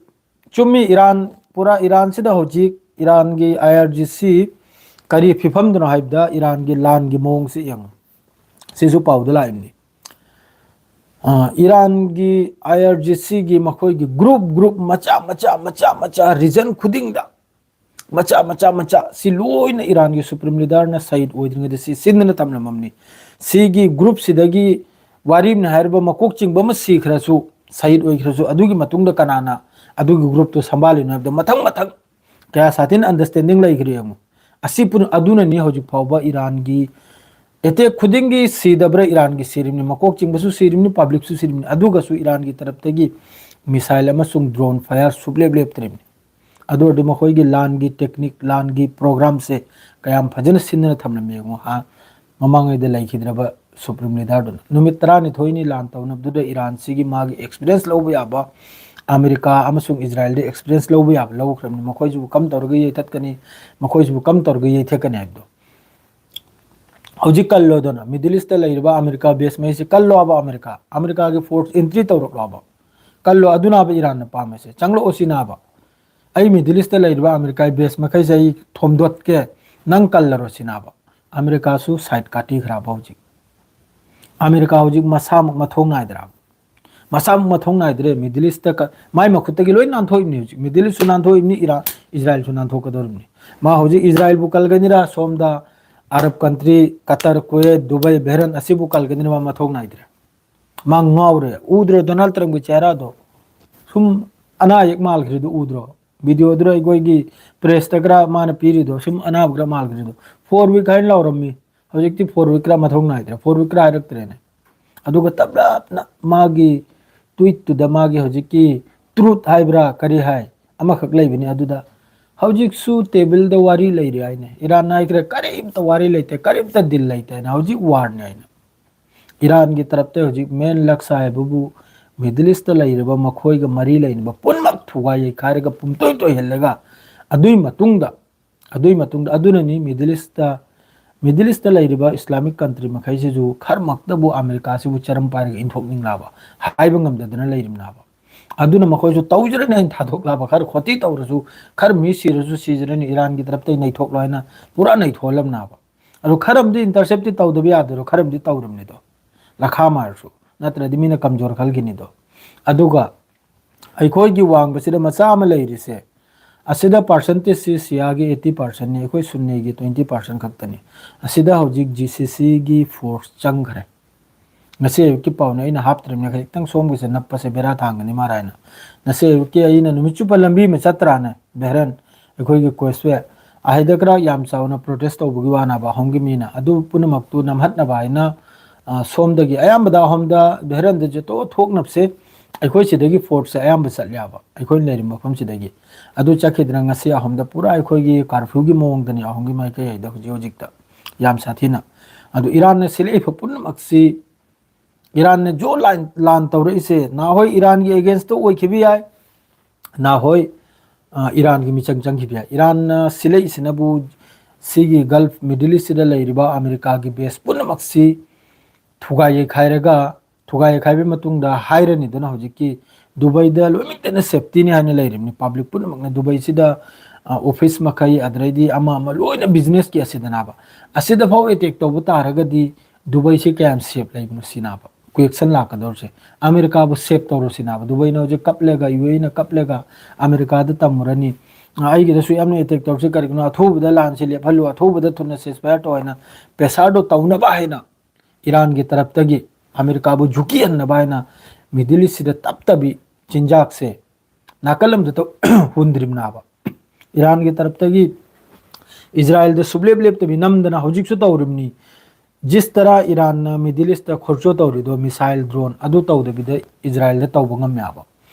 ꯆꯨꯝꯃꯤ, ꯏꯔꯥꯟ, ꯄꯨꯔꯥ ꯏꯔꯥꯟꯁꯤꯗ ꯍꯧꯖꯤꯛ ꯏꯔꯥꯟꯒꯤ I R G C ꯀꯔꯤ ꯐꯤꯕꯝꯗꯅꯣ ꯍꯥꯏꯕꯗ ꯏꯔꯥꯟꯒꯤ ꯂꯥꯟꯒꯤ ꯃꯑꯣꯡꯁꯤ ꯌꯦꯡꯉꯨ꯫ ꯁꯤꯁꯨ ꯄꯥꯎꯗ ꯂꯥꯛꯏꯕꯅꯤ꯫ ꯑ, ꯏꯔꯥꯟꯒꯤ I R G C ꯒꯤ ꯃꯈꯣꯏꯒꯤ group group ꯃꯆꯥ ꯃꯆꯥ ꯃꯆꯥ ꯃꯆꯥ region ꯈꯨꯗꯤꯡꯗ ꯃꯆꯥ ꯃꯆꯥ ꯃꯆꯥ ꯁꯤ ꯂꯣꯏꯅ ꯏꯔꯥꯟꯒꯤ ꯁꯨꯄ꯭ꯔꯤꯝ ꯂꯤꯗꯔꯅ ꯁꯍꯤꯗ ꯑꯣꯏꯗ꯭ꯔꯤꯉꯩꯗ ꯁꯤ ꯁꯤꯟꯗꯅ ꯊꯝꯂꯝꯃꯕꯅꯤ꯫ ꯁꯤꯒꯤ ꯒ꯭ꯔꯨꯞꯁꯤꯗꯒꯤ ꯋꯥꯔꯤꯅ ꯍꯥꯏꯔꯤꯕ ꯃꯀꯣꯛ ꯆꯤꯡꯕ ꯑꯃ ꯁꯤꯈ꯭ꯔꯁꯨ, ꯁꯍꯤꯗ ꯑꯣꯏꯈ꯭ꯔꯁꯨ, ꯑꯗꯨꯒꯤ ꯃꯇꯨꯡꯗ ꯀꯅꯥꯅ ꯑꯗꯨꯒꯤ ꯒ꯭ꯔꯨꯞꯇꯨ ꯁꯝꯕꯥꯜꯂꯤꯅꯣ ꯍꯥꯏꯕꯗ ꯃꯊꯪ ꯃꯊꯪ ꯀꯌꯥ ꯁꯥꯊꯤꯅ ꯑꯟꯗꯔꯁꯇꯦꯟꯗꯤꯡ ꯂꯩꯈ꯭ꯔꯦ ꯌꯦꯡꯉꯨ꯫ ꯑꯁꯤ ꯄꯨꯝ-, ꯑꯗꯨꯅꯅꯤ ꯍꯧꯖꯤꯛ ꯐꯥꯎꯕ ꯏꯔꯥꯟꯒꯤ ꯑꯦꯇꯦꯛ ꯈꯨꯗꯤꯡꯒꯤ ꯁꯤꯗꯕ꯭ꯔꯥ? ꯏꯔꯥꯟꯒꯤ ꯁꯤꯔꯤꯕꯅꯤ, ꯃꯀꯣꯛ ꯆꯤꯡꯕꯁꯨ ꯁꯤꯔꯤꯕꯅꯤ, ꯄꯕ꯭ꯂꯤꯛꯁꯨ ꯁꯤꯔꯤꯕꯅꯤ, ꯑꯗꯨꯒꯁꯨ ꯏꯔꯥꯟꯒꯤ ꯇꯔꯞꯇꯒꯤ ꯃꯤꯁꯥꯏꯜ ꯑꯃꯁꯨꯡ ꯗ꯭ꯔꯣꯟ ꯐꯥꯌꯔ ꯁꯨꯛꯂꯦꯞ ꯂꯦꯞꯇ꯭ꯔꯤꯕꯅꯤ꯫ ꯑꯗꯨ ꯑꯣꯏꯔꯗꯤ ꯃꯈꯣꯏꯒꯤ ꯂꯥꯟꯒꯤ ꯇꯦꯛꯅꯤꯛ, ꯂꯥꯟꯒꯤ ꯄ꯭ꯔꯣꯒ꯭ꯔꯥꯝꯁꯦ ꯀꯌꯥꯝ ꯐꯖꯅ ꯁꯤꯟꯗꯨꯅ ꯊꯝꯂꯝꯃꯤ ꯌꯦꯡꯉꯨ꯫ ꯍꯥ, ꯃꯃꯥꯡꯉꯩꯗ ꯂꯩꯈꯤꯗ꯭ꯔꯕ ꯁꯨꯄ꯭ꯔꯤꯝ ꯂꯤꯗꯔꯗꯨꯅ ꯅꯨꯃꯤꯠ ꯇꯔꯥꯅꯤꯊꯣꯏꯅꯤ ꯂꯥꯟ ꯇꯧꯅꯕꯗꯨꯗ ꯏꯔꯥꯟꯁꯤꯒꯤ ꯃꯥꯒꯤ ꯑꯦꯛꯁꯄꯤꯔꯤꯌꯦꯟꯁ ꯂꯧꯕ ꯌꯥꯕ, ꯑꯃꯦꯔꯤꯀꯥ ꯑꯃꯁꯨꯡ ꯏꯖꯔꯥꯌꯦꯜꯗ ꯑꯦꯛꯁꯄꯤꯔꯤꯌꯦꯟꯁ ꯂꯧꯕ ꯌꯥꯕ ꯂꯧꯈ꯭ꯔꯕꯅꯤ꯫ ꯃꯈꯣꯏꯁꯤꯕꯨ ꯀꯝ ꯇꯧꯔꯒ ꯌꯩꯊꯠꯀꯅꯤ, ꯃꯈꯣꯏꯁꯤꯕꯨ ꯀꯝ ꯇꯧꯔꯒ ꯌꯩꯊꯠꯀꯅꯤ ꯍꯥꯏꯕꯗꯣ꯫ ꯍꯧꯖꯤꯛ ꯀꯜꯂꯣꯗꯅ, ꯃꯤꯗꯜ ꯏꯁꯇ ꯂꯩꯔꯤꯕ ꯑꯃꯦꯔꯤꯀꯥ ꯕꯦꯁ ꯃꯩꯁꯤ ꯀꯜꯂꯣꯕ, ꯑꯃꯦꯔꯤꯀꯥ, ꯑꯃꯦꯔꯤꯀꯥꯒꯤ ꯐꯣꯔꯁ ꯑꯦꯟꯇ꯭ꯔꯤ ꯇꯧꯔꯛꯂꯣꯕ, ꯀꯜꯂꯣ, ꯑꯗꯨꯅꯕ ꯏꯔꯥꯟꯅ ꯄꯥꯝꯃꯤꯁꯦ, ꯆꯪꯂꯛꯑꯣ ꯁꯤꯅꯕ꯫ ꯑꯩ ꯃꯤꯗꯜ ꯏꯁꯇ ꯂꯩꯔꯤꯕ ꯑꯃꯦꯔꯤꯀꯥꯒꯤ ꯕꯦꯁ ꯃꯈꯩꯁꯦ ꯑꯩ ꯊꯣꯝꯗꯣꯠꯀꯦ, ꯅꯪ ꯀꯜꯂꯔꯣ ꯁꯤꯅꯕ꯫ ꯑꯃꯦꯔꯤꯀꯥꯁꯨ ꯁꯥꯏꯠ ꯀꯥꯇꯤꯈ꯭ꯔꯕ ꯍꯧꯖꯤꯛ꯫ ꯑꯃꯦꯔꯤꯀꯥ ꯍꯧꯖꯤꯛ ꯃꯁꯥꯃꯛ ꯃꯊꯧ ꯅꯥꯏꯗ꯭ꯔꯕ꯫ ꯃꯁꯥꯃꯛ ꯃꯊꯧ ꯅꯥꯏꯗ꯭ꯔꯦ꯫ ꯃꯤꯗꯜ ꯏꯁꯇ ꯀ-, ꯃꯥꯏ ꯃꯈꯨꯠꯇꯒꯤ ꯂꯣꯏ ꯅꯥꯟꯊꯣꯛꯏꯕꯅꯤ ꯍꯧꯖꯤꯛ꯫ ꯃꯤꯗꯜ ꯏꯁꯁꯨ ꯅꯥꯟꯊꯣꯛꯏꯕꯅꯤ, ꯏꯔꯥꯟ, ꯏꯖꯔꯥꯌꯦꯜꯁꯨ ꯅꯥꯟꯊꯣꯛꯀꯗꯧꯔꯤꯕꯅꯤ꯫ ꯃꯥ ꯍꯧꯖꯤꯛ ꯏꯖꯔꯥꯌꯦꯜꯕꯨ ꯀꯜꯒꯅꯤꯔꯥ, ꯁꯣꯝꯗ Arab country, Qatar, Kuwait, Dubai, Bahrain ꯑꯁꯤꯕꯨ ꯀꯜꯒꯅꯤꯔꯥ, ꯃꯥ ꯃꯊꯧ ꯅꯥꯏꯗ꯭ꯔꯦ꯫ ꯃꯥ ꯉꯥꯎꯔꯦ꯫ ꯎꯗ꯭ꯔꯣ ꯗꯣꯅꯥꯜꯗ ꯇ꯭ꯔꯝꯞꯀꯤ ꯆꯦꯍꯔꯥꯗꯣ? ꯁꯨꯝ ꯑꯅꯥ ꯑꯌꯦꯛ ꯃꯥꯜꯈ꯭ꯔꯤꯗꯨ ꯎꯗ꯭ꯔꯣ? ꯚꯤꯗꯤꯑꯣꯗꯨꯗ ꯑꯩꯈꯣꯏꯒꯤ ꯄ꯭ꯔꯦꯁꯇ ꯈꯔ ꯃꯥꯅ ꯄꯤꯔꯤꯗꯣ ꯁꯨꯝ ꯑꯅꯥꯕ ꯈꯔ ꯃꯥꯜꯈ꯭ꯔꯤꯗꯣ꯫ ꯐꯣꯔ ꯋꯤꯛ ꯍꯥꯏꯅ ꯂꯥꯎꯔꯝꯃꯤ, ꯍꯧꯖꯤꯛꯇꯤ ꯐꯣꯔ ꯋꯤꯛ ꯈꯔ ꯃꯊꯧ ꯅꯥꯏꯗ꯭ꯔꯦ, ꯐꯣꯔ ꯋꯤꯛ ꯈꯔ ꯍꯥꯏꯔꯛꯇ꯭ꯔꯦꯅꯦ꯫ ꯑꯗꯨꯒ ꯇꯞꯂꯞꯅ ꯃꯥꯒꯤ ꯇ꯭ꯋꯤꯠꯇꯨꯗ ꯃꯥꯒꯤ ꯍꯧꯖꯤꯛꯀꯤ ꯇ꯭ꯔꯨꯠ ꯍꯥꯏꯕ꯭ꯔꯥ ꯀꯔꯤ ꯍꯥꯏ ꯑꯃꯈꯛ ꯂꯩꯕꯅꯤ ꯑꯗꯨꯗ, "ꯍꯧꯖꯤꯛꯁꯨ ꯇꯦꯕꯜꯗ ꯋꯥꯔꯤ ꯂꯩꯔꯤ" ꯍꯥꯏꯅꯦ꯫ ꯏꯔꯥꯟ ꯍꯥꯏꯈ꯭ꯔꯦ, "ꯀꯔꯤꯝꯇ ꯋꯥꯔꯤ ꯂꯩꯇꯦ, ꯀꯔꯤꯝꯇ ꯗꯤꯜ ꯂꯩꯇꯦ" ꯍꯥꯏꯅ꯫ ꯍꯧꯖꯤꯛ ꯋꯥꯔꯅꯤ ꯍꯥꯏꯅ꯫ ꯏꯔꯥꯟꯒꯤ ꯇꯔꯞꯇ ꯍꯧꯖꯤꯛ ꯃꯦꯟ ꯂꯛꯁ ꯍꯥꯏꯕꯕꯨ ꯃꯤꯗꯜ ꯏꯁꯇ ꯂꯩꯔꯤꯕ ꯃꯈꯣꯏꯒ ꯃꯔꯤ ꯂꯩꯅꯕ ꯄꯨꯝꯅꯃꯛ ꯊꯨꯒꯥꯏ ꯌꯩꯈꯥꯏꯔꯒ ꯄꯨꯝꯇꯣꯏ ꯇꯣꯏꯍꯜꯂꯒ, ꯑꯗꯨꯏ ꯃꯇꯨꯡꯗ, ꯑꯗꯨꯏ ꯃꯇꯨꯡꯗ, ꯑꯗꯨꯅꯅꯤ ꯃꯤꯗꯜ ꯏꯁꯇ, ꯃꯤꯗꯜ ꯏꯁꯇ ꯂꯩꯔꯤꯕ ꯏꯁꯂꯥꯃꯤꯛ ꯀꯟꯇ꯭ꯔꯤ ꯃꯈꯩꯁꯤꯁꯨ ꯈꯔꯃꯛꯇꯕꯨ ꯑꯃꯦꯔꯤꯀꯥꯁꯤꯕꯨ ꯆꯔꯝ ꯄꯥꯏꯔꯒ ꯏꯟꯊꯣꯛꯅꯤꯡꯂꯕ, ꯍꯥꯏꯕ ꯉꯝꯗꯗꯅ ꯂꯩꯔꯤꯕꯅꯦꯕ꯫ ꯑꯗꯨꯅ ꯃꯈꯣꯏꯁꯨ ꯇꯧꯖꯔꯅꯤ ꯍꯥꯏꯅ ꯊꯥꯗꯣꯛꯂꯕ, ꯈꯔ ꯈꯣꯇꯤ ꯇꯧꯔꯁꯨ, ꯈꯔ ꯃꯤ ꯁꯤꯔꯁꯨ ꯁꯤꯖꯔꯅꯤ, ꯏꯔꯥꯟꯒꯤ ꯇꯔꯞꯇꯒꯤ ꯅꯩꯊꯣꯛꯂꯣ ꯍꯥꯏꯅ ꯄꯨꯔꯥ ꯅꯩꯊꯣꯛꯍꯜꯂꯝꯅꯦꯕ꯫ ꯑꯗꯣ ꯈꯔ ꯑꯃꯗꯤ ꯏꯟꯇꯔꯁꯦꯞꯇꯤ ꯇꯧꯗꯕ ꯌꯥꯗꯣꯏꯔꯣ, ꯈꯔ ꯑꯃꯗꯤ ꯇꯧꯔꯕꯅꯤꯗꯣ, ꯂꯈꯥ ꯃꯥꯔꯁꯨ, ꯅꯠꯇ꯭ꯔꯗꯤ ꯃꯤꯅ ꯀꯝꯖꯣꯔ ꯈꯜꯈꯤꯅꯤꯗꯣ꯫ ꯑꯗꯨꯒ ꯑꯩꯈꯣꯏꯒꯤ ꯋꯥꯡꯕꯁꯤꯗ ꯃꯆꯥ ꯑꯃ ꯂꯩꯔꯤꯁꯦ, ꯑꯁꯤꯗ percentageꯁꯤ ꯁꯤꯌꯥꯒꯤ eighty percentꯅꯤ, ꯑꯩꯈꯣꯏ ꯁꯨꯟꯅꯤꯒꯤ twenty percent ꯈꯛꯇꯅꯤ꯫ ꯑꯁꯤꯗ ꯍꯧꯖꯤꯛ G C Cꯒꯤ force ꯆꯪꯈ꯭ꯔꯦ꯫ ꯉꯁꯤ ꯑꯌꯨꯛꯀꯤ ꯄꯥꯎꯅꯦ, ꯑꯩꯅ ꯍꯥꯞꯇ꯭ꯔꯤꯕꯅꯦ, ꯈꯖꯤꯛꯇꯪ ꯁꯣꯝꯒꯤꯁꯦ ꯅꯞꯄꯁꯦ ꯕꯦꯔꯥ ꯊꯥꯡꯒꯅꯤ ꯃꯥꯔꯥꯏꯅ꯫ ꯉꯁꯤ ꯑꯌꯨꯛꯀꯤ ꯑꯩꯅ ꯅꯨꯃꯤꯠ ꯆꯨꯞꯄ ꯂꯝꯕꯤ ꯑꯃ ꯆꯠꯇ꯭ꯔꯥꯅꯦ, ꯕꯦꯍꯔꯟ, ꯑꯩꯈꯣꯏꯒꯤ ꯀꯣꯏꯁꯋꯦ ꯑꯍꯩꯗ ꯈꯔ ꯌꯥꯝ ꯆꯥꯎꯅ protest ꯇꯧꯕꯒꯤ ꯋꯥꯅꯦꯕ ꯑꯍꯣꯝꯒꯤ ꯃꯤꯅ꯫ ꯑꯗꯨ ꯄꯨꯝꯅꯃꯛꯇꯨ ꯅꯝꯍꯠꯅꯕ ꯍꯥꯏꯅ, ꯑ, ꯁꯣꯝꯗꯒꯤ ꯑꯌꯥꯝꯕꯗ ꯑꯍꯣꯝꯗ ꯕꯦꯍꯔꯟꯗ ꯖꯦꯇꯣ ꯊꯣꯛꯅꯕꯁꯦ ꯑꯩꯈꯣꯏ ꯁꯤꯗꯒꯤ forceꯁꯦ ꯑꯌꯥꯝꯕ ꯆꯠꯂꯦꯕ, ꯑꯩꯈꯣꯏꯅ ꯂꯩꯔꯤꯕ ꯃꯐꯝꯁꯤꯗꯒꯤ꯫ ꯑꯗꯨ ꯆꯠꯈꯤꯗꯅ ꯉꯁꯤ ꯑꯍꯣꯝꯗ ꯄꯨꯔꯥ ꯑꯩꯈꯣꯏꯒꯤ curfewꯒꯤ ꯃꯑꯣꯡꯗꯅꯤ ꯑꯍꯣꯝꯒꯤ ꯃꯥꯏꯀꯩ ꯍꯥꯏꯗ ꯍꯧꯖꯤꯛ ꯍꯧꯖꯤꯛꯇ ꯌꯥꯝ ꯁꯥꯊꯤꯅ꯫ ꯑꯗꯨ ꯏꯔꯥꯟꯅ ꯁꯤꯜꯂꯛꯏꯕ ꯄꯨꯝꯅꯃꯛꯁꯤ, ꯏꯔꯥꯟꯅ ꯖꯣ ꯂꯥꯟ, ꯂꯥꯟ ꯇꯧꯔꯛꯏꯁꯦ ꯅꯍꯥꯟꯋꯥꯏ ꯏꯔꯥꯟꯒꯤ againstꯇ ꯑꯣꯏꯈꯤꯕ ꯌꯥꯏ, ꯅꯍꯥꯟꯋꯥꯏ, ꯑ, ꯏꯔꯥꯟꯒꯤ ꯃꯤꯆꯪ ꯆꯪꯈꯤꯕ ꯌꯥꯏ꯫ ꯏꯔꯥꯟꯅ ꯁꯤꯜꯂꯛꯏꯁꯤꯅꯕꯨ ꯁꯤꯒꯤ Gulf, Middle Eastꯁꯤꯗ ꯂꯩꯔꯤꯕ ꯑꯃꯦꯔꯤꯀꯥꯒꯤ base ꯄꯨꯝꯅꯃꯛꯁꯤ ꯊꯨꯒꯥꯏ ꯌꯩꯈꯥꯏꯔꯒ, ꯊꯨꯒꯥꯏ ꯌꯩꯈꯥꯏꯕꯒꯤ ꯃꯇꯨꯡꯗ ꯍꯥꯏꯔꯅꯤꯗꯅ ꯍꯧꯖꯤꯛꯀꯤ ꯗꯨꯕꯩꯗ ꯂꯣꯏꯅꯃꯛꯇꯅ safetyꯅꯤ ꯍꯥꯏꯅ ꯂꯩꯔꯤꯕꯅꯤ꯫ Public ꯄꯨꯝꯅꯃꯛꯅ ꯗꯨꯕꯩꯁꯤꯗ, ꯑ, office ꯃꯈꯩ, ꯑꯗꯩꯗꯤ ꯑꯃ ꯑꯃ ꯂꯣꯏꯅ businessꯀꯤ ꯑꯁꯤꯗꯅꯦꯕ꯫ ꯑꯁꯤꯗ ꯐꯥꯎ attack ꯇꯧꯕ ꯇꯥꯔꯒꯗꯤ ꯗꯨꯕꯩꯁꯤ ꯀꯌꯥꯝ safe ꯂꯩꯕꯅꯣ ꯁꯤꯅꯦꯕ question ꯂꯥꯛꯀꯗꯧꯔꯤꯁꯦ꯫ ꯑꯃꯦꯔꯤꯀꯥꯕꯨ safe ꯇꯧꯔꯣ ꯁꯤꯅꯦꯕ꯫ ꯗꯨꯕꯩꯅ ꯍꯧꯖꯤꯛ ꯀꯞꯂꯒ, UAEꯅ ꯀꯞꯂꯒ ꯑꯃꯦꯔꯤꯀꯥꯗ ꯇꯝꯃꯨꯔꯅꯤ, "ꯑ, ꯑꯩꯒꯤꯗꯁꯨ ꯌꯥꯝꯅ attack ꯇꯧꯔꯁꯤ, ꯀꯔꯤꯒꯤꯅꯣ? ꯑꯊꯨꯕꯗ ꯂꯥꯟꯁꯤ ꯂꯦꯞꯍꯜꯂꯨ, ꯑꯊꯨꯕꯗ ꯊꯨꯅ ceasefire ꯇꯧ" ꯍꯥꯏꯅ pressureꯗꯣ ꯇꯧꯅꯕ ꯍꯥꯏꯅ ꯏꯔꯥꯟꯒꯤ ꯇꯔꯞꯇꯒꯤ ꯑꯃꯦꯔꯤꯀꯥꯕꯨ ꯖꯨꯀꯤ ꯍꯟꯅꯕ ꯍꯥꯏꯅ Middle Eastꯁꯤꯗ ꯇꯞ ꯇꯞꯕꯤ ꯆꯤꯟꯖꯥꯛꯁꯦ ꯅꯥꯀꯜ ꯑꯃꯗ ꯇꯧ-, ꯍꯨꯟꯗ꯭ꯔꯤꯕꯅꯥꯕ꯫ ꯏꯔꯥꯟꯒꯤ ꯇꯔꯞꯇꯒꯤ ꯏꯖꯔꯥꯌꯦꯜꯗ ꯁꯨꯞꯂꯦꯞ ꯂꯦꯞꯇꯕꯤ ꯅꯝꯗꯅ ꯍꯧꯖꯤꯛꯁꯨ ꯇꯧꯔꯤꯕꯅꯤ꯫ ꯖꯤꯁ ꯇꯔꯥ ꯏꯔꯥꯟꯅ Middle Eastꯇ ꯈꯣꯔꯆꯣ ꯇꯧꯔꯤꯗꯣ, missile, drone, ꯑꯗꯨ ꯇꯧꯗꯕꯤꯗ ꯏꯖꯔꯥꯌꯦꯜꯗ ꯇꯧꯕ ꯉꯝꯃꯦꯕ꯫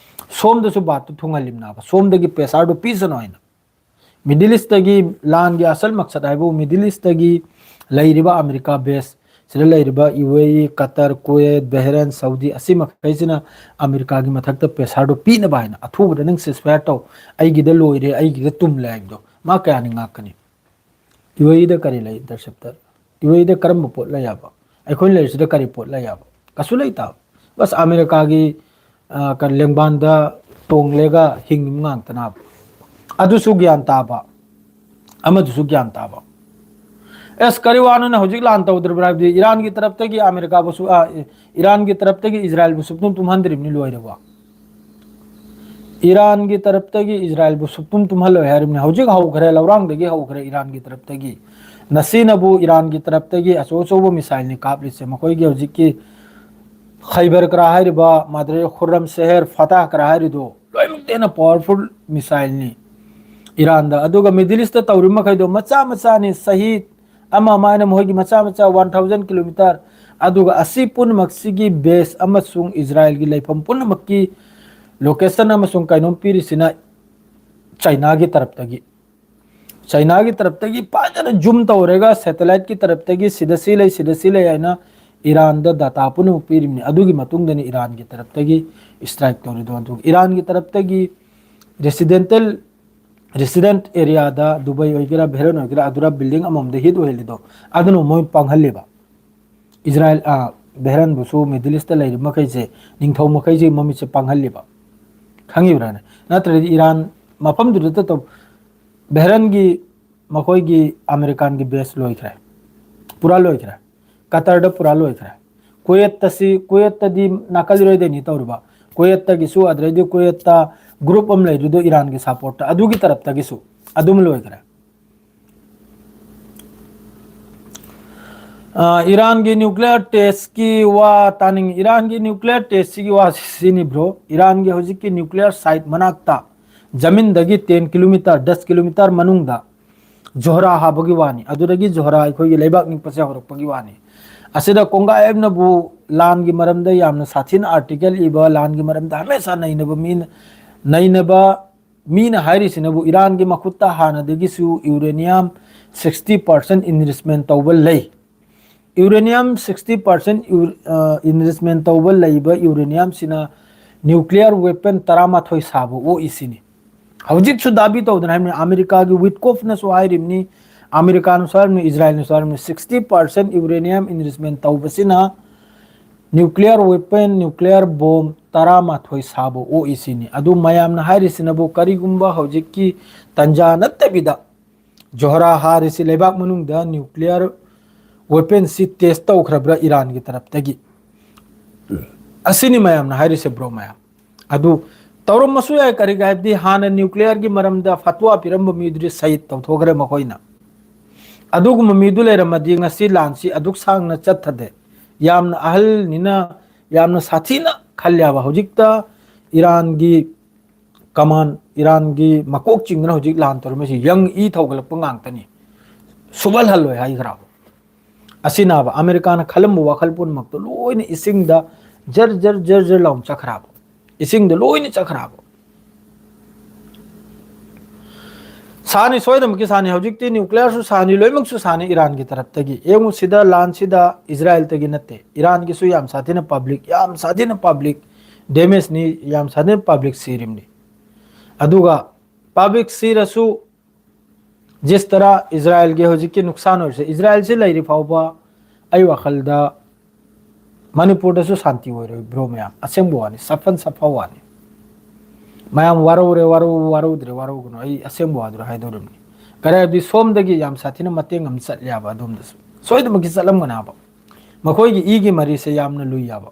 ꯁꯣꯝꯗꯁꯨ ꯚꯥꯠꯇꯨ ꯊꯨꯡꯍꯜꯂꯤꯕꯅꯦꯕ, ꯁꯣꯝꯗꯒꯤ pressureꯗꯨ ꯄꯤꯁꯅꯨ ꯍꯥꯏꯅ꯫ Middle Eastꯇꯒꯤ ꯂꯥꯟꯒꯤ ꯑꯁꯜ ꯃꯛꯁꯠ ꯍꯥꯏꯕꯨ Middle Eastꯇꯒꯤ ꯂꯩꯔꯤꯕ ꯑꯃꯦꯔꯤꯀꯥ base, ꯁꯤꯗ ꯂꯩꯔꯤꯕ UAE, Qatar, Kuwait, Bahrain, Saudi, ꯑꯁꯤ ꯃꯈꯩꯁꯤꯅ ꯑꯃꯦꯔꯤꯀꯥꯒꯤ ꯃꯊꯛꯇ pressureꯗꯨ ꯄꯤꯅꯕ ꯍꯥꯏꯅ, "ꯑꯊꯨꯕꯗ ꯅꯪ ceasefire ꯇꯧ, ꯑꯩꯒꯤꯗ ꯂꯣꯏꯔꯦ, ꯑꯩꯒꯤꯗ ꯇꯨꯝꯂꯦ" ꯍꯥꯏꯕꯗꯣ ꯃꯥ ꯀꯌꯥꯅꯤ ꯉꯥꯛꯀꯅꯤ? UAEꯗ ꯀꯔꯤ ꯂꯩ interceptor? UAEꯗ ꯀꯔꯝꯕ ꯄꯣꯠ ꯂꯩ ꯌꯥꯕ? ꯑꯩꯈꯣꯏꯅ ꯂꯩꯔꯤꯁꯤꯗ ꯀꯔꯤ ꯄꯣꯠ ꯂꯩ ꯌꯥꯕ? ꯀꯩꯁꯨ ꯂꯩꯇꯕ꯫ ꯕꯁ ꯑꯃꯦꯔꯤꯀꯥꯒꯤ, ꯑ, ꯀ-, ꯂꯦꯡꯕꯥꯟꯗ ꯇꯣꯡꯂꯦꯒ ꯍꯤꯡꯉꯤꯕ ꯉꯥꯛꯇꯅꯕ꯫ ꯑꯗꯨꯁꯨ ꯒ꯭ꯌꯥꯟ ꯇꯥꯕ, ꯑꯃꯗꯨꯁꯨ ꯒ꯭ꯌꯥꯟ ꯇꯥꯕ꯫ ꯑꯦꯁ, ꯀꯔꯤ ꯋꯥꯅꯣꯅ ꯍꯧꯖꯤꯛ ꯂꯥꯟ ꯇꯧꯗ꯭ꯔꯤꯕ꯭ꯔꯥ ꯍꯥꯏꯕꯗꯤ ꯏꯔꯥꯟꯒꯤ ꯇꯔꯞꯇꯒꯤ ꯑꯃꯦꯔꯤꯀꯥꯕꯨꯁꯨ, ꯑ, ꯏꯔꯥꯟꯒꯤ ꯇꯔꯞꯇꯒꯤ ꯏꯖꯔꯥꯌꯦꯜꯕꯨ ꯁꯨꯞꯇꯨꯝ ꯇꯨꯝꯍꯟꯗ꯭ꯔꯤꯕꯅꯤ ꯂꯣꯏꯔꯦꯕ꯫ ꯏꯔꯥꯟꯒꯤ ꯇꯔꯞꯇꯒꯤ ꯏꯖꯔꯥꯏꯜꯕꯨ ꯁꯨꯞꯇꯨꯝ ꯇꯨꯝꯍꯜꯂꯣꯏ ꯍꯥꯏꯔꯤꯕꯅꯤ꯫ ꯍꯧꯖꯤꯛ ꯍꯧꯈ꯭ꯔꯦ, ꯂꯧꯔꯥꯡꯗꯒꯤ ꯍꯧꯈ꯭ꯔꯦ ꯏꯔꯥꯟꯒꯤ ꯇꯔꯞꯇꯒꯤ꯫ ꯉꯁꯤꯅꯕꯨ ꯏꯔꯥꯟꯒꯤ ꯇꯔꯞꯇꯒꯤ ꯑꯆꯧ ꯑꯆꯧꯕ ꯃꯤꯁꯥꯏꯜꯅꯤ ꯀꯥꯞꯂꯤꯁꯦ꯫ ꯃꯈꯣꯏꯒꯤ ꯍꯧꯖꯤꯛꯀꯤ ꯈꯩꯕꯔ ꯀꯔꯥ ꯍꯥꯏꯔꯤꯕ, ꯃꯥꯗ꯭ꯔꯦ ꯈꯨꯔꯝ ꯁꯦꯍꯔ, ꯐꯇꯥꯍ ꯀꯔꯥ ꯍꯥꯏꯔꯤꯗꯣ ꯂꯣꯏꯅꯃꯛꯇ ꯍꯦꯟꯅ ꯄꯋꯥꯔꯐꯨꯜ ꯃꯤꯁꯥꯏꯜꯅꯤ ꯏꯔꯥꯟꯗ꯫ ꯑꯗꯨꯒ ꯃꯤꯗꯜ ꯏꯁꯇ ꯇꯧꯔꯤꯕ ꯃꯈꯩꯗꯣ ꯃꯆꯥ ꯃꯆꯥꯅꯤ, ꯁꯍꯤꯗ ꯑꯃ ꯑꯃ ꯍꯥꯏꯅ ꯃꯈꯣꯏꯒꯤ ꯃꯆꯥ ꯃꯆꯥ ꯋꯥꯟ ꯊꯥꯎꯖꯟ ꯀꯤꯂꯣꯃꯤꯇꯔ꯫ ꯑꯗꯨꯒ ꯑꯁꯤ ꯄꯨꯝꯅꯃꯛꯁꯤꯒꯤ ꯕꯦꯁ ꯑꯃꯁꯨꯡ ꯏꯖꯔꯥꯏꯜꯒꯤ ꯂꯩꯐꯝ ꯄꯨꯝꯅꯃꯛꯀꯤ ꯂꯣꯀꯦꯁꯟ ꯑꯃꯁꯨꯡ ꯀꯩꯅꯣꯝ ꯄꯤꯔꯤꯁꯤꯅ ꯆꯩꯅꯥꯒꯤ ꯇꯔꯞꯇꯒꯤ꯫ ꯆꯩꯅꯥꯒꯤ ꯇꯔꯞꯇꯒꯤ ꯐꯖꯅ ꯖꯨꯝ ꯇꯧꯔꯒ ꯁꯦꯇꯦꯂꯥꯏꯠꯀꯤ ꯇꯔꯞꯇꯒꯤ ꯁꯤꯗ ꯁꯤ ꯂꯩ, ꯁꯤꯗ ꯁꯤ ꯂꯩ ꯍꯥꯏꯅ ꯏꯔꯥꯟꯗ ꯗꯥꯇꯥ ꯄꯨꯝꯅꯃꯛ ꯄꯤꯔꯤꯕꯅꯤ꯫ ꯑꯗꯨꯒꯤ ꯃꯇꯨꯡꯗꯅꯤ ꯏꯔꯥꯟꯒꯤ ꯇꯔꯞꯇꯒꯤ ꯏꯁꯇ꯭ꯔꯥꯏꯛ ꯇꯧꯔꯤꯗꯣ꯫ ꯑꯗꯨꯒ ꯏꯔꯥꯟꯒꯤ ꯇꯔꯞꯇꯒꯤ ꯔꯦꯁꯤꯗꯦꯟꯇꯦꯜ, ꯔꯦꯁꯤꯗꯦꯟꯠ ꯑꯦꯔꯤꯌꯥꯗ ꯗꯨꯕꯥꯏ ꯑꯣꯏꯒꯦꯔꯥ, ꯕꯦꯍꯔꯟ ꯑꯣꯏꯒꯦꯔꯥ, ꯑꯗꯨꯔ ꯕꯤꯜꯗꯤꯡ ꯑꯃꯃꯝꯗ ꯍꯤꯠ ꯑꯣꯏꯍꯜꯂꯤꯗꯣ, ꯑꯗꯨꯅ ꯃꯣꯏ ꯄꯥꯡꯍꯜꯂꯤꯕ꯫ ꯏꯖꯔꯥꯏꯜ, ꯑ, ꯕꯦꯍꯔꯟꯕꯨꯁꯨ ꯃꯤꯗꯜ ꯏꯁꯇ ꯂꯩꯔꯤꯕ ꯃꯈꯩꯁꯦ, ꯅꯤꯡꯊꯧ ꯃꯈꯩꯁꯦ ꯃꯃꯤꯠꯁꯦ ꯄꯥꯡꯍꯜꯂꯤꯕ꯫ ꯈꯪꯉꯤꯕ꯭ꯔꯥꯅꯦ? ꯅꯠꯇ꯭ꯔꯗꯤ ꯏꯔꯥꯟ ꯃꯐꯝꯗꯨꯗ ꯇꯧ-, ꯕꯦꯍꯔꯟꯒꯤ ꯃꯈꯣꯏꯒꯤ ꯑꯃꯦꯔꯤꯀꯥꯟꯒꯤ ꯕꯦꯁ ꯂꯣꯏꯈ꯭ꯔꯦ, ꯄꯨꯔꯥ ꯂꯣꯏꯈ꯭ꯔꯦ꯫ ꯀꯇꯔꯗ ꯄꯨꯔꯥ ꯂꯣꯏꯈ꯭ꯔꯦ꯫ ꯀꯨꯋꯦꯠꯇ ꯁꯤ, ꯀꯨꯋꯦꯠꯇꯗꯤ ꯅꯥꯀꯜ ꯏꯔꯣꯏꯗꯣꯏꯅꯤ ꯇꯧꯔꯤꯕ꯫ ꯀꯨꯋꯦꯠꯇꯒꯤꯁꯨ, ꯑꯗꯨꯗꯩꯗꯤ ꯀꯨꯋꯦꯠꯇ ꯒ꯭ꯔꯨꯞ ꯑꯃ ꯂꯩꯔꯤꯗꯣ ꯏꯔꯥꯟꯒꯤ ꯁꯄꯣꯔꯠꯇ, ꯑꯗꯨꯒꯤ ꯇꯔꯞꯇꯒꯤꯁꯨ ꯑꯗꯨꯝ ꯂꯣꯏꯈ꯭ꯔꯦ꯫ ꯑ, ꯏꯔꯥꯟꯒꯤ ꯅ꯭ꯌꯨꯀ꯭ꯂꯤꯌꯔ ꯇꯦꯁꯀꯤ ꯋꯥ ꯇꯥꯅꯤꯡꯉꯤ꯫ ꯏꯔꯥꯟꯒꯤ ꯅ꯭ꯌꯨꯀ꯭ꯂꯤꯌꯔ ꯇꯦꯁꯁꯤꯒꯤ ꯋꯥ ꯁꯤꯅꯤ, ꯕ꯭ꯔꯣ꯫ ꯏꯔꯥꯟꯒꯤ ꯍꯧꯖꯤꯛꯀꯤ ꯅ꯭ꯌꯨꯀ꯭ꯂꯤꯌꯔ ꯁꯥꯏꯠ ꯃꯅꯥꯛꯇ, ꯖꯃꯤꯟꯗꯒꯤ ꯇꯦꯟ ꯀꯤꯂꯣꯃꯤꯇꯔ, ꯗꯁ ꯀꯤꯂꯣꯃꯤꯇꯔ ꯃꯅꯨꯡꯗ ꯖꯣꯍꯔꯥ ꯍꯥꯕꯒꯤ ꯋꯥꯅꯤ꯫ ꯑꯗꯨꯗꯒꯤ ꯖꯣꯍꯔꯥ ꯑꯩꯈꯣꯏꯒꯤ ꯂꯩꯕꯥꯛ ꯅꯤꯛꯄꯁꯦ ꯍꯧꯔꯛꯄꯒꯤ ꯋꯥꯅꯤ꯫ ꯑꯁꯤꯗ ꯀꯣꯡꯒꯥꯏ ꯑꯃꯅꯕꯨ ꯂꯥꯟꯒꯤ ꯃꯔꯝꯗ ꯌꯥꯝꯅ ꯁꯥꯊꯤꯅ ꯑꯥꯔꯇꯤꯀꯜ ꯏꯕ, ꯂꯥꯟꯒꯤ ꯃꯔꯝꯗ ꯍꯃꯦꯁꯥ ꯅꯩꯅꯕ ꯃꯤꯅ, ꯅꯩꯅꯕ ꯃꯤꯅ ꯍꯥꯏꯔꯤꯁꯤꯅꯕꯨ ꯏꯔꯥꯟꯒꯤ ꯃꯈꯨꯠꯇ ꯍꯥꯟꯅꯗꯒꯤꯁꯨ ꯌꯨꯔꯦꯅꯤꯌꯝ ꯁꯤꯛꯁꯇꯤ ꯄꯥꯔꯁꯦꯟ ꯏꯟꯔꯤꯆꯃꯦꯟ ꯇꯧꯕ ꯂꯩ꯫ ꯌꯨꯔꯦꯅꯤꯌꯝ ꯁꯤꯛꯁꯇꯤ ꯄꯥꯔꯁꯦꯟ ꯏꯟꯔꯤꯆꯃꯦꯟ ꯇꯧꯕ ꯂꯩꯕ ꯌꯨꯔꯦꯅꯤꯌꯝꯁꯤꯅ ꯅ꯭ꯌꯨꯀ꯭ꯂꯤꯌꯔ ꯋꯦꯄꯟ ꯇꯔꯥꯃꯥꯊꯣꯏ ꯁꯥꯕ ꯑꯣꯛꯏ ꯁꯤꯅꯤ꯫ ꯍꯧꯖꯤꯛꯁꯨ ꯗꯥꯕꯤ ꯇꯧꯗꯅ ꯍꯥꯏꯕꯅꯤ, ꯑꯃꯦꯔꯤꯀꯥꯒꯤ ꯋꯤꯠꯀꯣꯐꯅꯁꯨ ꯍꯥꯏꯔꯤꯕꯅꯤ, ꯑꯃꯦꯔꯤꯀꯥꯅꯁꯨ ꯍꯥꯏꯔꯤꯕꯅꯤ, ꯏꯖꯔꯥꯏꯜꯅꯁꯨ ꯍꯥꯏꯔꯤꯕꯅꯤ, ꯁꯤꯛꯁꯇꯤ ꯄꯥꯔꯁꯦꯟ ꯌꯨꯔꯦꯅꯤꯌꯝ ꯏꯟꯔꯤꯆꯃꯦꯟ ꯇꯧꯕꯁꯤꯅ ꯅ꯭ꯌꯨꯀ꯭ꯂꯤꯌꯔ ꯋꯦꯄꯟ, ꯅ꯭ꯌꯨꯀ꯭ꯂꯤꯌꯔ ꯕꯣꯝ ꯇꯔꯥꯃꯥꯊꯣꯏ ꯁꯥꯕ ꯑꯣꯛꯏ ꯁꯤꯅꯤ꯫ ꯑꯗꯨ ꯃꯌꯥꯝꯅ ꯍꯥꯏꯔꯤꯁꯤꯅꯕꯨ ꯀꯔꯤꯒꯨꯝꯕ ꯍꯧꯖꯤꯛꯀꯤ ꯇꯟꯖꯥ ꯅꯠꯇꯕꯤꯗ ꯖꯣꯍꯔꯥ ꯍꯥꯔꯤꯁꯤ ꯂꯩꯕꯥꯛ ꯃꯅꯨꯡꯗ ꯅ꯭ꯌꯨꯀ꯭ꯂꯤꯌꯔ ꯋꯦꯄꯟꯁꯤ ꯇꯦꯁ ꯇꯧꯈ꯭ꯔꯕ꯭ꯔꯥ ꯏꯔꯥꯟꯒꯤ ꯇꯔꯞꯇꯒꯤ? ꯑꯁꯤꯅꯤ ꯃꯌꯥꯝꯅ ꯍꯥꯏꯔꯤꯁꯦ, ꯕ꯭ꯔꯣ ꯃꯌꯥꯝ꯫ ꯑꯗꯨ ꯇꯧꯔꯝꯃꯁꯨ ꯌꯥꯏ꯫ ꯀꯔꯤꯒꯤ ꯍꯥꯏꯕꯗꯤ ꯍꯥꯟꯅ ꯅ꯭ꯌꯨꯀ꯭ꯂꯤꯌꯔꯒꯤ ꯃꯔꯝꯗ ꯐꯠꯋꯥ ꯄꯤꯔꯝꯕ ꯃꯤꯗꯨꯗꯤ ꯁꯍꯤꯗ ꯇꯧꯊꯣꯛꯈ꯭ꯔꯦ ꯃꯈꯣꯏꯅ꯫ ꯑꯗꯨꯒꯨꯝꯕ ꯃꯤꯗꯨ ꯂꯩꯔꯝꯃꯗꯤ ꯉꯁꯤ ꯂꯥꯟꯁꯤ ꯑꯗꯨꯛ ꯁꯥꯡꯅ ꯆꯠꯊꯗꯦ꯫ ꯌꯥꯝꯅ ꯑꯍꯜꯅꯤꯅ ꯌꯥꯝꯅ ꯁꯥꯊꯤꯅ ꯈꯜꯂꯦ ꯍꯥꯏꯕ꯫ ꯍꯧꯖꯤꯛꯇ ꯏꯔꯥꯟꯒꯤ ꯀꯃꯥꯟ, ꯏꯔꯥꯟꯒꯤ ꯃꯀꯣꯛ ꯆꯤꯡꯗꯨꯅ ꯍꯧꯖꯤꯛ ꯂꯥꯟ ꯇꯧꯔꯝꯃꯤꯁꯤ ꯌꯪ ꯏ ꯊꯧꯒꯠꯂꯛꯄ ꯉꯥꯛꯇꯅꯤ꯫ ꯁꯨꯛꯍꯜ ꯍꯜꯂꯣꯏ ꯍꯥꯏꯈ꯭ꯔꯕ꯫ ꯑꯁꯤꯅꯕ ꯑꯃꯦꯔꯤꯀꯥꯅ ꯈꯜꯂꯝꯕ ꯋꯥꯈꯜ ꯄꯨꯝꯅꯃꯛꯇꯣ ꯂꯣꯏꯅ ꯏꯁꯤꯡꯗ ꯖꯔ ꯖꯔ ꯖꯔ ꯖꯔ ꯂꯥꯎꯅ ꯆꯠꯈ꯭ꯔꯕ꯫ ꯏꯁꯤꯡꯗ ꯂꯣꯏꯅ ꯆꯠꯈ꯭ꯔꯕ꯫ ꯁꯥꯅꯤ, ꯁꯣꯏꯗꯅꯃꯛꯀꯤ ꯁꯥꯅꯤ꯫ ꯍꯧꯖꯤꯛꯇꯤ ꯅ꯭ꯌꯨꯀ꯭ꯂꯤꯌꯔꯁꯨ ꯁꯥꯅꯤ, ꯂꯣꯏꯅꯃꯛꯁꯨ ꯁꯥꯅꯤ ꯏꯔꯥꯟꯒꯤ ꯇꯔꯞꯇꯒꯤ꯫ ꯌꯦꯡꯉꯨ, ꯁꯤꯗ ꯂꯥꯟꯁꯤꯗ ꯏꯖꯔꯥꯏꯜꯇꯒꯤ ꯅꯠꯇꯦ, ꯏꯔꯥꯟꯒꯤꯁꯨ ꯌꯥꯝ ꯁꯥꯊꯤꯅ ꯄꯕ꯭ꯂꯤꯛ, ꯌꯥꯝ ꯁꯥꯊꯤꯅ ꯄꯕ꯭ꯂꯤꯛ ꯗꯦꯃꯦꯖꯅꯤ, ꯌꯥꯝ ꯁꯥꯊꯤꯅ ꯄꯕ꯭ꯂꯤꯛ ꯁꯤꯔꯤꯕꯅꯤ꯫ ꯑꯗꯨꯒ ꯄꯕ꯭ꯂꯤꯛ ꯁꯤꯔꯁꯨ ꯖꯤꯁ ꯇꯔꯥ ꯏꯖꯔꯥꯏꯜꯒꯤ ꯍꯧꯖꯤꯛꯀꯤ ꯅꯨꯛꯁꯥꯟ ꯑꯣꯏꯔꯤꯁꯦ, ꯏꯖꯔꯥꯏꯜꯁꯤ ꯂꯩꯔꯤ ꯐꯥꯎꯕ ꯑꯩ ꯋꯥꯈꯜꯗ ꯃꯅꯤꯄꯨꯔꯗꯁꯨ ꯁꯥꯟꯇꯤ ꯑꯣꯏꯔꯣꯏ ꯕ꯭ꯔꯣ ꯃꯌꯥꯝ꯫ ꯑꯁꯦꯡꯕ ꯋꯥꯅꯤ, ꯁꯐꯟ ꯁꯐ ꯋꯥꯅꯤ꯫ ꯃꯌꯥꯝ ꯋꯥꯔꯧꯔꯦ, ꯋꯥꯔꯧ-, ꯋꯥꯔꯧꯗ꯭ꯔꯦ, ꯋꯥꯔꯧꯒꯅꯨ꯫ ꯑꯩ ꯑꯁꯦꯡꯕ ꯋꯥꯗꯨ ꯍꯥꯏꯗꯣꯔꯤꯕꯅꯤ꯫ ꯀꯔꯤ ꯍꯥꯏꯕꯗꯤ ꯁꯣꯝꯗꯒꯤ ꯌꯥꯝ ꯁꯥꯊꯤꯅ ꯃꯇꯦꯡ ꯑꯃ ꯆꯠꯂꯦ ꯍꯥꯏꯕ ꯑꯗꯣꯝꯗꯁꯨ꯫ ꯁꯣꯏꯗꯅꯃꯛꯀꯤ ꯆꯠꯂꯝꯒꯅꯤ ꯍꯥꯏꯕ꯫ ꯃꯈꯣꯏꯒꯤ ꯏꯒꯤ ꯃꯔꯤꯁꯦ ꯌꯥꯝꯅ ꯂꯨꯏ ꯍꯥꯏꯕ꯫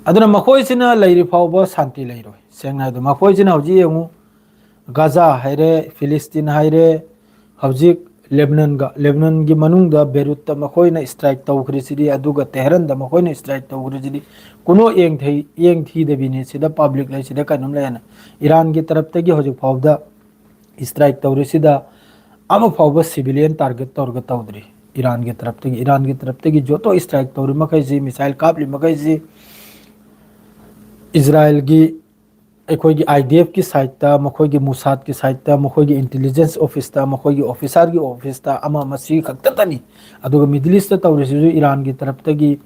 ꯑꯗꯨꯅ ꯃꯈꯣꯏꯁꯤꯅ ꯂꯩꯔꯤ ꯐꯥꯎꯕ ꯁꯥꯟꯇꯤ ꯂꯩꯔꯣꯏ꯫ ꯁꯦꯡꯅ ꯍꯥꯏꯗꯣ ꯃꯈꯣꯏꯁꯤꯅ ꯍꯧꯖꯤꯛ ꯌꯦꯡꯉꯨ, ꯒꯥꯖꯥ ꯍꯥꯏꯔꯦ, ꯐꯤꯂꯤꯁꯇꯤꯟ ꯍꯥꯏꯔꯦ, ꯍꯧꯖꯤꯛ ꯂꯦꯕꯅꯟꯒ, ꯂꯦꯕꯅꯟꯒꯤ ꯃꯅꯨꯡꯗ ꯕꯦꯔꯨꯠꯇ ꯃꯈꯣꯏꯅ ꯏꯁꯇ꯭ꯔꯥꯏꯛ ꯇꯧꯈ꯭ꯔꯤꯁꯤꯗꯤ, ꯑꯗꯨꯒ ꯇꯦꯍꯔꯟꯗ ꯃꯈꯣꯏꯅ ꯏꯁꯇ꯭ꯔꯥꯏꯛ ꯇꯧꯈ꯭ꯔꯤꯁꯤꯗꯤ, ꯀꯨꯅꯣ ꯌꯦꯡꯊꯩ-, ꯌꯦꯡꯊꯤꯗꯕꯤꯅꯤ꯫ ꯁꯤꯗ ꯄꯕ꯭ꯂꯤꯛ ꯂꯩ, ꯁꯤꯗ ꯀꯩꯅꯣꯝ ꯂꯩ ꯍꯥꯏꯅ꯫ ꯏꯔꯥꯟꯒꯤ ꯇꯔꯞꯇꯒꯤ ꯍꯧꯖꯤꯛ ꯐꯥꯎꯕꯗ ꯏꯁꯇ꯭ꯔꯥꯏꯛ ꯇꯧꯔꯤꯁꯤꯗ ꯑꯃ ꯐꯥꯎꯕ ꯁꯤꯚꯤꯂꯤꯌꯟ ꯇꯥꯔꯒꯦꯠ ꯇꯧꯔꯒ ꯇꯧꯗ꯭ꯔꯤ꯫ ꯏꯔꯥꯟꯒꯤ ꯇꯔꯞꯇꯒꯤ, ꯏꯔꯥꯟꯒꯤ ꯇꯔꯞꯇꯒꯤ ꯖꯣꯇꯣ ꯏꯁꯇ꯭ꯔꯥꯏꯛ ꯇꯧꯔꯤ ꯃꯈꯩꯁꯤ, ꯃꯤꯁꯥꯏꯜ ꯀꯥꯞꯂꯤ ꯃꯈꯩꯁꯤ, ꯏꯖꯔꯥꯏꯜꯒꯤ, ꯑꯩꯈꯣꯏꯒꯤ ꯑꯥꯏ ꯗꯤ ꯑꯦꯐꯀꯤ ꯁꯥꯏꯠꯇ, ꯃꯈꯣꯏꯒꯤ ꯃꯨꯁꯥꯗꯀꯤ ꯁꯥꯏꯠꯇ, ꯃꯈꯣꯏꯒꯤ ꯏꯟꯇꯦꯂꯤꯖꯦꯟꯁ ꯑꯣꯐꯤꯁꯇ, ꯃꯈꯣꯏꯒꯤ ꯑꯣꯐꯤꯁꯥꯔꯒꯤ ꯑꯣꯐꯤꯁꯇ, ꯑꯃ ꯑꯃ ꯁꯤ ꯈꯛꯇꯇꯅꯤ꯫ ꯑꯗꯨꯒ ꯃꯤꯗꯜ ꯏꯁꯇ ꯇꯧꯔꯤꯁꯤꯁꯨ ꯏꯔꯥꯟꯒꯤ ꯇꯔꯞꯇꯒꯤ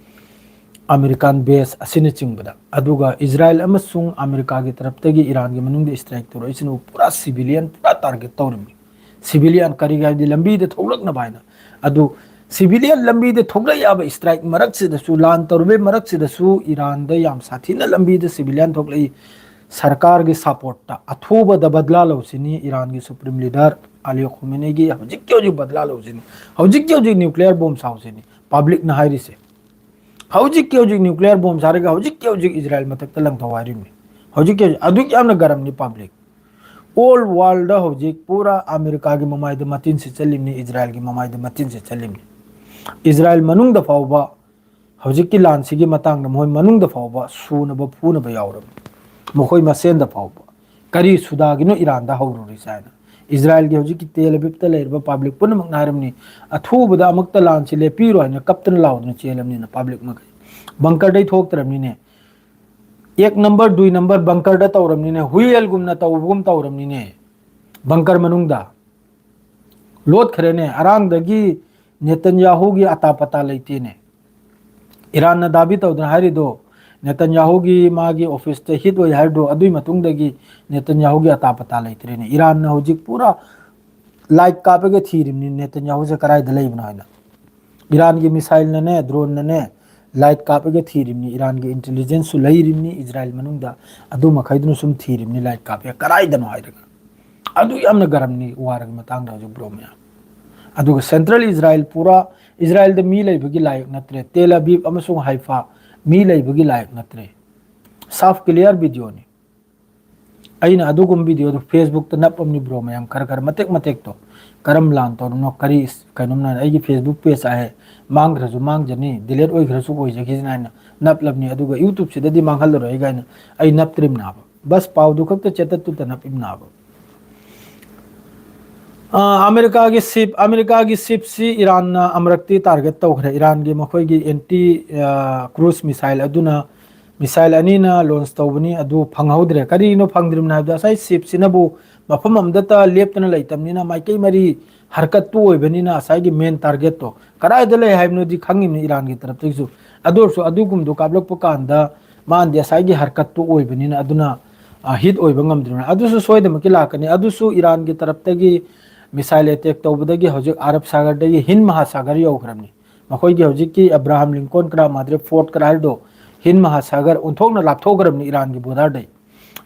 ꯑꯃꯦꯔꯤꯀꯥꯟ ꯕꯦꯁ ꯑꯁꯤꯅꯆꯤꯡꯕꯗ꯫ ꯑꯗꯨꯒ ꯏꯖꯔꯥꯏꯜ ꯑꯃꯁꯨꯡ ꯑꯃꯦꯔꯤꯀꯥꯒꯤ ꯇꯔꯞꯇꯒꯤ ꯏꯔꯥꯟꯒꯤ ꯃꯅꯨꯡꯗ ꯏꯁꯇ꯭ꯔꯥꯏꯛ ꯇꯧꯔꯛꯏꯁꯤꯅꯕꯨ ꯄꯨꯔꯥ ꯁꯤꯚꯤꯂꯤꯌꯟ ꯄꯨꯔꯥ ꯇꯥꯔꯒꯦꯠ ꯇꯧꯔꯤꯕꯅꯤ꯫ ꯁꯤꯚꯤꯂꯤꯌꯟ ꯀꯔꯤꯒꯤ ꯍꯥꯏꯕꯗꯤ ꯂꯝꯕꯤꯗ ꯊꯣꯛꯂꯛꯅꯕ ꯍꯥꯏꯅ꯫ ꯑꯗꯨ ꯁꯤꯚꯤꯂꯤꯌꯟ ꯂꯝꯕꯤꯗ ꯊꯣꯛꯂꯛꯑꯕ ꯏꯁꯇ꯭ꯔꯥꯏꯛ ꯃꯔꯛꯁꯤꯗꯁꯨ, ꯂꯥꯟ ꯇꯧꯔꯤꯕꯩ ꯃꯔꯛꯁꯤꯗꯁꯨ ꯏꯔꯥꯟꯗ ꯌꯥꯝ ꯁꯥꯊꯤꯅ ꯂꯝꯕꯤꯗ ꯁꯤꯚꯤꯂꯤꯌꯟ ꯊꯣꯛꯂꯛꯏ꯫ ꯁꯔꯀꯥꯔꯒꯤ ꯁꯄꯣꯔꯠꯇ ꯑꯊꯨꯕꯗ ꯕꯗꯂꯥ ꯂꯧꯁꯤꯅꯤ ꯏꯔꯥꯟꯒꯤ ꯁꯨꯄ꯭ꯔꯤꯝ ꯂꯤꯗꯔ ꯑꯂꯤ ꯈꯣꯃꯦꯅꯤꯒꯤ ꯍꯧꯖꯤꯛꯀꯤ ꯍꯧꯖꯤꯛ ꯕꯗꯂꯥ ꯂꯧꯁꯤꯅꯤ꯫ ꯍꯧꯖꯤꯛꯀꯤ ꯍꯧꯖꯤꯛ ꯅ꯭ꯌꯨꯀ꯭ꯂꯤꯌꯔ ꯕꯣꯝ ꯁꯥꯎꯁꯤꯅꯤ꯫ ꯄꯕ꯭ꯂꯤꯛꯅ ꯍꯥꯏꯔꯤꯁꯦ꯫ ꯍꯧꯖꯤꯛꯀꯤ ꯍꯧꯖꯤꯛ ꯅ꯭ꯌꯨꯀ꯭ꯂꯤꯌꯔ ꯕꯣꯝ ꯁꯥꯔꯒ ꯍꯧꯖꯤꯛꯀꯤ ꯍꯧꯖꯤꯛ ꯏꯖꯔꯥꯏꯜ ꯃꯊꯛꯇ ꯂꯪꯊꯧ ꯍꯥꯏꯔꯤꯕꯅꯤ꯫ ꯍꯧꯖꯤꯛꯀꯤ ꯑꯗꯨꯛ ꯌꯥꯝꯅ ꯒꯔꯝꯅꯤ ꯄꯕ꯭ꯂꯤꯛ꯫ ꯑꯣꯜ ꯋꯥꯔꯜꯗ ꯍꯧꯖꯤꯛ ꯄꯨꯔꯥ ꯑꯃꯦꯔꯤꯀꯥꯒꯤ ꯃꯃꯥꯏꯗ ꯃꯇꯤꯟꯁꯤ ꯆꯠꯂꯤꯕꯅꯤ, ꯏꯖꯔꯥꯏꯜꯒꯤ ꯃꯃꯥꯏꯗ ꯃꯇꯤꯟꯁꯤ ꯆꯠꯂꯤꯕꯅꯤ꯫ ꯏꯖꯔꯥꯏꯜ ꯃꯅꯨꯡꯗ ꯐꯥꯎꯕ ꯍꯧꯖꯤꯛꯀꯤ ꯂꯥꯟꯁꯤꯒꯤ ꯃꯇꯥꯡꯗ ꯃꯈꯣꯏ ꯃꯅꯨꯡꯗ ꯐꯥꯎꯕ ꯁꯨꯅꯕ ꯐꯨꯅꯕ ꯌꯥꯎꯔꯕꯅꯤ꯫ ꯃꯈꯣꯏ ꯃꯁꯦꯟꯗ ꯐꯥꯎꯕ ꯀꯔꯤ ꯁꯨꯗꯥꯒꯤꯅꯣ ꯏꯔꯥꯟꯗ ꯍꯧꯔꯨꯔꯤꯁꯦ ꯍꯥꯏꯅ꯫ ꯏꯖꯔꯥꯏꯜꯒꯤ ꯍꯧꯖꯤꯛꯀꯤ ꯇꯦꯜ ꯑꯕꯤꯕꯇ ꯂꯩꯔꯤꯕ ꯄꯕ꯭ꯂꯤꯛ ꯄꯨꯝꯅꯃꯛꯅ ꯍꯥꯏꯔꯝꯅꯤ, ꯑꯊꯨꯕꯗ ꯑꯃꯨꯛꯇ ꯂꯥꯟꯁꯤ ꯂꯦꯞꯄꯤꯔꯣ ꯍꯥꯏꯅ ꯀꯞꯇꯅ ꯂꯥꯎꯗꯅ ꯆꯦꯜꯂꯝꯅꯤꯅ ꯄꯕ꯭ꯂꯤꯛ ꯃꯈꯩ꯫ ꯕꯪꯀꯔꯗꯩ ꯊꯣꯛꯇ꯭ꯔꯕꯅꯤꯅꯦ꯫ ꯑꯦꯛ ꯅꯝꯕꯔ, ꯗꯨꯏ ꯅꯝꯕꯔ ꯕꯪꯀꯔꯗ ꯇꯧꯔꯕꯅꯤꯅꯦ꯫ ꯍꯨꯏ ꯑꯦꯜꯒꯨꯝꯅ ꯇꯧꯕꯒꯨꯝ ꯇꯧꯔꯕꯅꯤꯅꯦ꯫ ꯕꯪꯀꯔ ꯃꯅꯨꯡꯗ ꯂꯣꯠꯈ꯭ꯔꯦꯅꯦ꯫ ꯑꯔꯥꯡꯗꯒꯤ ꯅꯦꯇꯟꯌꯥꯍꯨꯒꯤ ꯑꯇꯥ ꯄꯇꯥ ꯂꯩꯇꯦꯅꯦ꯫ ꯏꯔꯥꯟꯅ ꯗꯥꯕꯤ ꯇꯧꯗꯅ ꯍꯥꯏꯔꯤꯗꯣ, ꯅꯦꯇꯟꯌꯥꯍꯨꯒꯤ ꯃꯥꯒꯤ ꯑꯣꯐꯤꯁꯇ ꯍꯤꯠ ꯑꯣꯏ ꯍꯥꯏꯔꯤꯗꯣ, ꯑꯗꯨꯏ ꯃꯇꯨꯡꯗꯒꯤ ꯅꯦꯇꯟꯌꯥꯍꯨꯒꯤ ꯑꯇꯥ ꯄꯇꯥ ꯂꯩꯇ꯭ꯔꯦꯅꯦ꯫ ꯏꯔꯥꯟꯅ ꯍꯧꯖꯤꯛ ꯄꯨꯔꯥ ꯂꯥꯏꯠ ꯀꯥꯞꯄꯒ ꯊꯤꯔꯤꯕꯅꯤ ꯅꯦꯇꯟꯌꯥꯍꯨꯁꯦ ꯀꯗꯥꯏꯗ ꯂꯩꯕꯅꯣ ꯍꯥꯏꯅ꯫ ꯏꯔꯥꯟꯒꯤ ꯃꯤꯁꯥꯏꯜꯅꯅꯦ, ꯗ꯭ꯔꯣꯟꯅꯅꯦ, ꯂꯥꯏꯠ ꯀꯥꯞꯄꯒ ꯊꯤꯔꯤꯕꯅꯤ꯫ ꯏꯔꯥꯟꯒꯤ ꯏꯟꯇꯦꯂꯤꯖꯦꯟꯁꯁꯨ ꯂꯩꯔꯤꯕꯅꯤ ꯏꯖꯔꯥꯏꯜ ꯃꯅꯨꯡꯗ꯫ ꯑꯗꯨ ꯃꯈꯩꯗꯨꯅ ꯁꯨꯝ ꯊꯤꯔꯤꯕꯅꯤ ꯂꯥꯏꯠ ꯀꯥꯞꯄꯒ꯫ ꯀꯗꯥꯏꯗꯅꯣ ꯍꯥꯏꯔꯒ꯫ ꯑꯗꯨ ꯌꯥꯝꯅ ꯒꯔꯝꯅꯤ ꯋꯥꯔꯒꯤ ꯃꯇꯥꯡꯗ ꯍꯧꯖꯤꯛ ꯕ꯭ꯔꯣ ꯃꯌꯥꯝ꯫ ꯑꯗꯨꯒ ꯁꯦꯟꯇ꯭ꯔꯦꯜ ꯏꯖꯔꯥꯏꯜ ꯄꯨꯔꯥ, ꯏꯖꯔꯥꯏꯜꯗ ꯃꯤ ꯂꯩꯕꯒꯤ ꯂꯥꯏꯌꯦꯛ ꯅꯠꯇ꯭ꯔꯦ꯫ ꯇꯦꯜ ꯑꯕꯤꯕ ꯑꯃꯁꯨꯡ ꯍꯥꯏꯐꯥ ꯃꯤ ꯂꯩꯕꯒꯤ ꯂꯥꯏꯌꯦꯛ ꯅꯠꯇ꯭ꯔꯦ꯫ ꯁꯥꯐ ꯀ꯭ꯂꯤꯌꯥꯔ ꯚꯤꯗꯤꯑꯣꯅꯤ꯫ ꯑꯩꯅ ꯑꯗꯨꯒꯨꯝꯕ ꯚꯤꯗꯤꯑꯣꯗꯨ ꯐꯦꯁꯕꯨꯛꯇ ꯅꯞꯄꯝꯅꯤ ꯕ꯭ꯔꯣ ꯃꯌꯥꯝ, ꯈꯔ ꯈꯔ ꯃꯇꯦꯛ ꯃꯇꯦꯛꯇꯣ꯫ ꯀꯔꯝ ꯂꯥꯟ ꯇꯧꯔꯤꯅꯣ, ꯀꯔꯤ ꯏꯁ-, ꯀꯩꯅꯣꯝꯅ ꯑꯩꯒꯤ ꯐꯦꯁꯕꯨꯛ ꯄꯦꯖ ꯍꯥꯏ ꯃꯥꯡꯈ꯭ꯔꯁꯨ ꯃꯥꯡꯖꯅꯤ, ꯗꯤꯂꯦꯠ ꯑꯣꯏꯈ꯭ꯔꯁꯨ ꯑꯣꯏꯖꯈꯤꯁꯤꯅ ꯍꯥꯏꯅ ꯅꯞꯂꯕꯅꯤ꯫ ꯑꯗꯨꯒ ꯌꯨꯇ꯭ꯌꯨꯕꯁꯤꯗꯗꯤ ꯃꯥꯡꯍꯜꯂꯔꯣꯏ ꯀꯥꯏꯅ ꯑꯩ ꯅꯞꯇ꯭ꯔꯤꯝꯅꯥꯕ꯫ ꯕꯁ ꯄꯥꯎꯗꯨ ꯈꯛꯇ ꯆꯦꯇꯠꯇꯨꯗ ꯅꯞꯏꯝꯅꯥꯕ꯫ ꯑ, ꯑꯃꯦꯔꯤꯀꯥꯒꯤ ꯁꯤꯞ, ꯑꯃꯦꯔꯤꯀꯥꯒꯤ ꯁꯤꯞꯁꯤ ꯏꯔꯥꯟꯅ ꯑꯃꯨꯔꯛꯇꯤ ꯇꯥꯔꯒꯦꯠ ꯇꯧꯈ꯭ꯔꯦ꯫ ꯏꯔꯥꯟꯒꯤ ꯃꯈꯣꯏꯒꯤ ꯑꯦꯟꯇꯤ, ꯑ, ꯀ꯭ꯔꯨꯖ ꯃꯤꯁꯥꯏꯜ ꯑꯗꯨꯅ, ꯃꯤꯁꯥꯏꯜ ꯑꯅꯤꯅ ꯂꯣꯟꯁ ꯇꯧꯕꯅꯤ, ꯑꯗꯨ ꯐꯪꯍꯧꯗ꯭ꯔꯦ꯫ ꯀꯔꯤꯒꯤꯅꯣ ꯐꯪꯗ꯭ꯔꯤꯕꯅꯣ ꯍꯥꯏꯕꯗ, ꯉꯁꯥꯏ ꯁꯤꯞꯁꯤꯅꯕꯨ ꯃꯐꯝ ꯑꯃꯗꯇ ꯂꯦꯞꯇꯅ ꯂꯩꯇꯕꯅꯤꯅ, ꯃꯥꯏꯀꯩ ꯃꯔꯤ ꯍꯔꯀꯠꯇꯨ ꯑꯣꯏꯕꯅꯤꯅ, ꯉꯁꯥꯏꯒꯤ ꯃꯦꯟ ꯇꯥꯔꯒꯦꯠꯇꯣ ꯀꯗꯥꯏꯗ ꯂꯩ ꯍꯥꯏꯕꯅꯣꯗꯤ ꯈꯪꯉꯤꯕꯅꯤ ꯏꯔꯥꯟꯒꯤ ꯇꯔꯞꯇꯒꯤꯁꯨ꯫ ꯑꯗꯨ ꯑꯣꯏꯔꯁꯨ ꯑꯗꯨꯒꯨꯝꯕꯗꯣ ꯀꯥꯞꯂꯛꯄ ꯀꯥꯟꯗ ꯃꯥꯅꯗꯤ ꯉꯁꯥꯏꯒꯤ ꯍꯔꯀꯠꯇꯨ ꯑꯣꯏꯕꯅꯤꯅ, ꯑꯗꯨꯅ, ꯑ, ꯍꯤꯠ ꯑꯣꯏꯕ ꯉꯝꯗ꯭ꯔꯤꯕꯅꯤ꯫ ꯑꯗꯨꯁꯨ ꯁꯣꯏꯗꯅꯃꯛꯀꯤ ꯂꯥꯛꯀꯅꯤ꯫ ꯑꯗꯨꯁꯨ ꯏꯔꯥꯟꯒꯤ ꯇꯔꯞꯇꯒꯤ ꯃꯤꯁꯥꯏꯜ ꯑꯦꯇꯦꯛ ꯇꯧꯕꯗꯒꯤ ꯍꯧꯖꯤꯛ ꯑꯔꯕ ꯁꯥꯒꯔꯗꯒꯤ ꯍꯤꯟ ꯃꯍꯥꯁꯥꯒꯔ ꯌꯧꯈ꯭ꯔꯕꯅꯤ꯫ ꯃꯈꯣꯏꯒꯤ ꯍꯧꯖꯤꯛꯀꯤ ꯑꯕ꯭ꯔꯥꯍꯝ ꯂꯤꯡꯀꯣꯟ ꯀꯔꯥ, ꯃꯥꯗ꯭ꯔꯦ ꯐꯣꯔꯠ ꯀꯔꯥ ꯍꯥꯏꯔꯤꯗꯣ ꯍꯤꯟ ꯃꯍꯥꯁꯥꯒꯔ ꯑꯣꯟꯊꯣꯛꯅ ꯂꯥꯞꯊꯣꯛꯈ꯭ꯔꯕꯅꯤ ꯏꯔꯥꯟꯒꯤ ꯕꯣꯔꯗꯔꯗꯩ꯫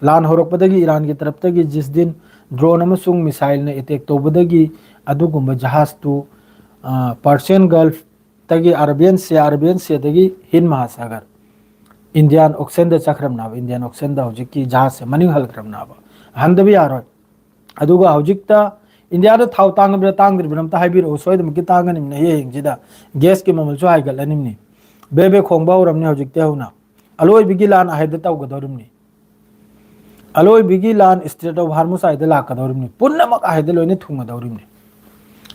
ꯂꯥꯟ ꯍꯧꯔꯛꯄꯗꯒꯤ ꯏꯔꯥꯟꯒꯤ ꯇꯔꯞꯇꯒꯤ ꯖꯤꯁꯗꯤꯟ ꯗ꯭ꯔꯣꯟ ꯑꯃꯁꯨꯡ ꯃꯤꯁꯥꯏꯜꯅ ꯑꯦꯇꯦꯛ ꯇꯧꯕꯗꯒꯤ ꯑꯗꯨꯒꯨꯝꯕ ꯖꯍꯥꯖꯇꯨ, ꯑ, ꯄꯥꯔꯁꯤꯌꯟ ꯒꯜꯐꯇꯒꯤ ꯑꯔꯥꯕꯤꯌꯟ ꯁꯤ, ꯑꯔꯥꯕꯤꯌꯟ ꯁꯤꯗꯒꯤ ꯍꯤꯟ ꯃꯍꯥꯁꯥꯒꯔ ꯏꯟꯗꯤꯌꯥꯟ ꯑꯣꯛꯁꯟꯗ ꯆꯠꯈ꯭ꯔꯕꯅꯦꯕ꯫ ꯏꯟꯗꯤꯌꯥꯟ ꯑꯣꯛꯁꯟꯗ ꯍꯧꯖꯤꯛꯀꯤ ꯖꯍꯥꯖꯁꯦ ꯃꯅꯤꯡ ꯍꯜꯈ꯭ꯔꯕꯅꯦꯕ꯫ ꯍꯟꯗꯕ ꯌꯥꯔꯣꯏ꯫ ꯑꯗꯨꯒ ꯍꯧꯖꯤꯛꯇ ꯏꯟꯗꯤꯌꯥꯗ ꯊꯥꯎ ꯇꯥꯡꯉꯕ꯭ꯔꯥ ꯇꯥꯡꯗ꯭ꯔꯤꯕ꯭ꯔꯥ ꯑꯝꯇ ꯍꯥꯏꯕꯤꯔꯛꯎ꯫ ꯁꯣꯏꯗꯅꯃꯛꯀꯤ ꯇꯥꯡꯒꯅꯤꯕꯅꯤ꯫ ꯍꯌꯦꯡꯁꯤꯗ ꯒ꯭ꯌꯥꯁꯀꯤ ꯃꯃꯜꯁꯨ ꯍꯥꯏꯒꯠꯂꯅꯤꯕꯅꯤ꯫ ꯕꯦ ꯕꯦ ꯈꯣꯡꯕ ꯍꯧꯔꯝꯅꯤ ꯍꯧꯖꯤꯛꯇꯤ ꯍꯧꯅ꯫ ꯑꯂꯣꯏꯕꯒꯤ ꯂꯥꯟ ꯑꯍꯥꯏꯗ ꯇꯧꯒꯗꯧꯔꯤꯕꯅꯤ꯫ ꯑꯂꯣꯏꯕꯒꯤ ꯂꯥꯟ Strait of Hormuz ꯍꯥꯏꯗ ꯂꯥꯛꯀꯗꯧꯔꯤꯕꯅꯤ꯫ ꯄꯨꯝꯅꯃꯛ ꯑꯍꯥꯏꯗ ꯂꯣꯏꯅ ꯊꯨꯡꯒꯗꯧꯔꯤꯕꯅꯤ꯫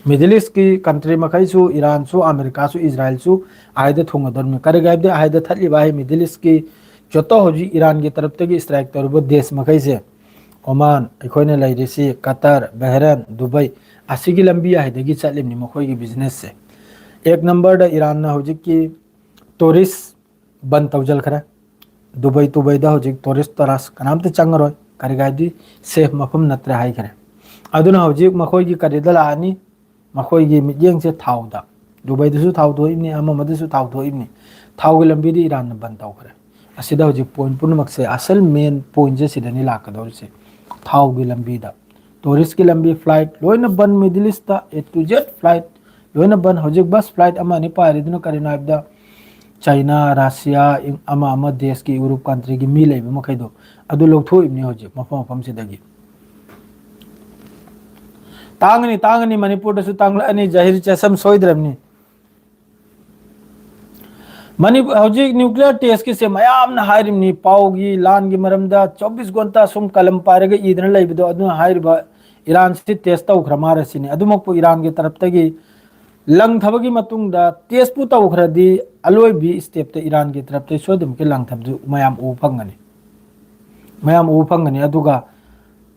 Middle East ꯀꯤ country ꯃꯈꯩꯁꯨ, ꯏꯔꯥꯟꯁꯨ, ꯑꯃꯦꯔꯤꯀꯥꯁꯨ, ꯏꯖꯔꯥꯏꯜꯁꯨ ꯑꯍꯥꯏꯗ ꯊꯨꯡꯒꯗꯧꯔꯤꯕꯅꯤ꯫ ꯀꯔꯤꯒꯤ ꯍꯥꯏꯕꯗꯤ ꯑꯍꯥꯏꯗ ꯊꯠꯂꯤꯕ ꯍꯥꯏ Middle East ꯀꯤ ꯖꯣꯇꯣ ꯍꯧꯖꯤꯛ ꯏꯔꯥꯟꯒꯤ ꯇꯔꯞꯇꯒꯤ strike ꯇꯧꯔꯤꯕ ꯗꯦꯁ ꯃꯈꯩꯁꯦ, ꯑꯣꯃꯥꯟ, ꯑꯩꯈꯣꯏꯅ ꯂꯩꯔꯤꯁꯤ ꯀꯇꯔ, ꯕꯍꯔꯦꯟ, ꯗꯨꯕꯩ, ꯑꯁꯤꯒꯤ ꯂꯝꯕꯤ ꯍꯥꯏꯗꯒꯤ ꯆꯠꯂꯤꯕꯅꯤ ꯃꯈꯣꯏꯒꯤ business ꯁꯦ꯫ ꯑꯦꯛ number ꯗ ꯏꯔꯥꯟꯅ ꯍꯧꯖꯤꯛꯀꯤ tourist ꯕꯟ ꯇꯧꯁꯤꯟꯈ꯭ꯔꯦ꯫ ꯗꯨꯕꯩ ꯇꯨꯕꯩꯗ ꯍꯧꯖꯤꯛ tourist ꯇꯔꯥꯁ ꯀꯅꯥꯝꯇ ꯆꯪꯉꯔꯣꯏ꯫ ꯀꯔꯤꯒꯤ ꯍꯥꯏꯗꯤ safe ꯃꯐꯝ ꯅꯠꯇ꯭ꯔꯦ ꯍꯥꯏꯈ꯭ꯔꯦ꯫ ꯑꯗꯨꯅ ꯍꯧꯖꯤꯛ ꯃꯈꯣꯏꯒꯤ ꯀꯔꯤꯗ ꯂꯥꯛꯑꯅꯤ? ꯃꯈꯣꯏꯒꯤ ꯃꯤꯠꯌꯦꯡꯁꯦ ꯊꯥꯎꯗ꯫ ꯗꯨꯕꯩꯗꯁꯨ ꯊꯥꯎ ꯊꯣꯛꯏꯕꯅꯤ, ꯑꯃ ꯑꯃꯗꯁꯨ ꯊꯥꯎ ꯊꯣꯛꯏꯕꯅꯤ꯫ ꯊꯥꯎꯒꯤ ꯂꯝꯕꯤꯗꯤ ꯏꯔꯥꯟꯅ ꯕꯟ ꯇꯧꯈ꯭ꯔꯦ꯫ ꯑꯁꯤꯗ ꯍꯧꯖꯤꯛ point ꯄꯨꯝꯅꯃꯛꯁꯦ, ꯑꯁꯜ main point ꯁꯦ ꯁꯤꯗꯅꯤ ꯂꯥꯛꯀꯗꯧꯔꯤꯁꯦ꯫ ꯊꯥꯎꯒꯤ ꯂꯝꯕꯤꯗ, tourist ꯀꯤ ꯂꯝꯕꯤ, flight ꯂꯣꯏꯅ ꯕꯟ꯫ Middle East ꯇ A to Z flight ꯂꯣꯏꯅ ꯕꯟ꯫ ꯍꯧꯖꯤꯛ bus flight ꯑꯃ ꯑꯅꯤ ꯄꯥꯏꯔꯤꯗꯨꯅ ꯀꯔꯤꯅꯣ ꯍꯥꯏꯕꯗ, ꯆꯥꯏꯅꯥ, ꯔꯁꯤꯌꯥ, ꯏꯪ-, ꯑꯃ ꯑꯃ ꯗꯦꯁꯀꯤ, ꯌꯨꯔꯣꯞ country ꯒꯤ ꯃꯤ ꯂꯩꯕ ꯃꯈꯩꯗꯣ ꯑꯗꯨ ꯂꯧꯊꯣꯛꯏꯕꯅꯤ ꯍꯧꯖꯤꯛ ꯃꯐꯝ ꯃꯐꯝꯁꯤꯗꯒꯤ꯫ ꯇꯥꯡꯒꯅꯤ, ꯇꯥꯡꯒꯅꯤ, ꯃꯅꯤꯄꯨꯔꯗꯁꯨ ꯇꯥꯡꯂꯛꯑꯅꯤ, ꯖꯍꯤꯔ ꯆꯦꯁꯝ ꯁꯣꯏꯗ꯭ꯔꯕꯅꯤ꯫ ꯃꯅꯤ-, ꯍꯧꯖꯤꯛ nuclear test ꯀꯤꯁꯦ ꯃꯌꯥꯝꯅ ꯍꯥꯏꯔꯤꯕꯅꯤ, ꯄꯥꯎꯒꯤ ꯂꯥꯟꯒꯤ ꯃꯔꯝꯗ ꯆꯧꯕꯤꯁ ꯘꯟꯇꯥ ꯁꯨꯝ ꯀꯂꯝ ꯄꯥꯏꯔꯒ ꯏꯗꯅ ꯂꯩꯕꯗꯣ, ꯑꯗꯨꯅ ꯍꯥꯏꯔꯤꯕ ꯏꯔꯥꯟꯁꯤ test ꯇꯧꯈ꯭ꯔ ꯃꯥꯜꯂꯦ ꯁꯤꯅꯤ꯫ ꯑꯗꯨꯃꯛꯄꯨ ꯏꯔꯥꯟꯒꯤ ꯇꯔꯞꯇꯒꯤ ꯂꯪꯊꯕꯒꯤ ꯃꯇꯨꯡꯗ test ꯄꯨ ꯇꯧꯈ꯭ꯔꯗꯤ, ꯑꯂꯣꯏꯕꯤ step ꯇ ꯏꯔꯥꯟꯒꯤ ꯇꯔꯞꯇꯒꯤ ꯁꯣꯏꯗꯅꯃꯛꯀꯤ ꯂꯪꯊꯕꯗꯨ ꯃꯌꯥꯝ ꯎꯕ ꯐꯪꯒꯅꯤ꯫ ꯃꯌꯥꯝ ꯎꯕ ꯐꯪꯒꯅꯤ꯫ ꯑꯗꯨꯒ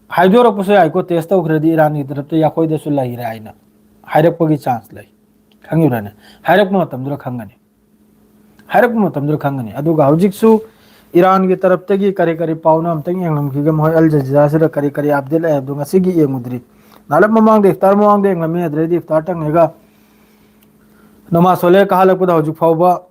ꯍꯥꯏꯗꯣꯔꯛꯄꯁꯨ ꯌꯥꯏꯀꯣ, test ꯇꯧꯈ꯭ꯔꯗꯤ ꯏꯔꯥꯟꯒꯤ ꯇꯔꯞꯇ ꯑꯩꯈꯣꯏꯗꯁꯨ ꯂꯩꯔꯦ ꯍꯥꯏꯅ ꯍꯥꯏꯔꯛꯄꯒꯤ chance ꯂꯩ꯫ ꯈꯪꯉꯤꯕ꯭ꯔꯥꯅꯦ? ꯍꯥꯏꯔꯛꯄ ꯃꯇꯝꯗꯨꯗ ꯈꯪꯒꯅꯤ꯫ ꯍꯥꯏꯔꯛꯄ ꯃꯇꯝꯗꯨꯗ ꯈꯪꯒꯅꯤ꯫ ꯑꯗꯨꯒ ꯍꯧꯖꯤꯛꯁꯨ ꯏꯔꯥꯟꯒꯤ ꯇꯔꯞꯇꯒꯤ ꯀꯔꯤ ꯀꯔꯤ ꯄꯥꯎꯅꯣ ꯑꯝꯇꯪ ꯌꯦꯡꯂꯝꯈꯤꯒꯦ꯫ ꯃꯈꯣꯏ ꯑꯜ ꯖꯖꯤꯔꯥꯁꯤꯗ ꯀꯔꯤ ꯀꯔꯤ update ꯂꯩ ꯍꯥꯏꯕꯗꯣ ꯉꯁꯤꯒꯤ ꯌꯦꯡꯉꯨꯗ꯭ꯔꯤ꯫ ꯅꯥꯂꯞ ꯃꯃꯥꯡꯗ, ꯏꯐꯇꯥꯔ ꯃꯃꯥꯡꯗ ꯌꯦꯡꯂꯝꯃꯤ, ꯑꯗꯨꯗꯩꯗꯤ ꯏꯐꯇꯥꯔ ꯇꯪꯉꯒ ꯅꯃꯥꯖ ꯁꯣꯂꯦ ꯀꯥꯍꯜꯂꯛꯄꯗ ꯍꯧꯖꯤꯛ ꯐꯥꯎꯕ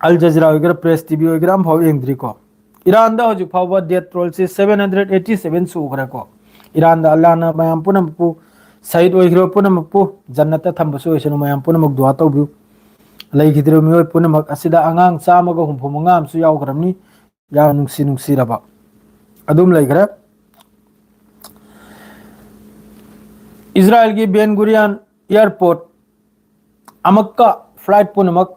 ꯑꯜ ꯖꯖꯤꯔꯥ ꯑꯣꯏꯒꯦꯔꯥ, Press T V ꯑꯣꯏꯒꯦꯔꯥ, ꯑꯃꯐꯥꯎ ꯌꯦꯡꯗ꯭ꯔꯤꯀꯣ꯫ ꯏꯔꯥꯟꯗ ꯍꯧꯖꯤꯛ ꯐꯥꯎꯕ death toll ꯁꯤ seven hundred eighty seven ꯁꯨꯈ꯭ꯔꯦꯀꯣ꯫ ꯏꯔꯥꯟꯗ ꯑꯜꯂꯥꯅ ꯃꯌꯥꯝ ꯄꯨꯝꯅꯃꯛꯄꯨ, ꯁꯍꯤꯗ ꯑꯣꯏꯈ꯭ꯔꯕ ꯄꯨꯝꯅꯃꯛꯄꯨ ꯖꯟꯅꯠꯇ ꯊꯝꯕꯁꯨ ꯑꯣꯏꯁꯅꯨ꯫ ꯃꯌꯥꯝ ꯄꯨꯝꯅꯃꯛ ꯗꯨꯋꯥ ꯇꯧꯕꯤꯌꯨ꯫ ꯂꯩꯈꯤꯗ꯭ꯔꯤꯕ ꯃꯤꯑꯣꯏ ꯄꯨꯝꯅꯃꯛ ꯑꯁꯤꯗ ꯑꯉꯥꯡ ꯆꯥꯝꯃꯒ ꯍꯨꯝꯐꯨ ꯃꯉꯥ ꯑꯃꯁꯨ ꯌꯥꯎꯈ꯭ꯔꯕꯅꯤ꯫ ꯌꯥꯝ ꯅꯨꯡꯁꯤ ꯅꯨꯡꯁꯤꯔꯕ ꯑꯗꯨꯝ ꯂꯩꯈ꯭ꯔꯦ꯫ ꯏꯁꯔꯥꯏꯜꯒꯤ ꯕꯦꯟ ꯒꯨꯔꯤꯌꯥꯟ ꯑꯦꯌꯥꯔꯄꯣꯔꯠ ꯑꯃꯛꯀ ꯐ꯭ꯂꯥꯏꯠ ꯄꯨꯝꯅꯃꯛ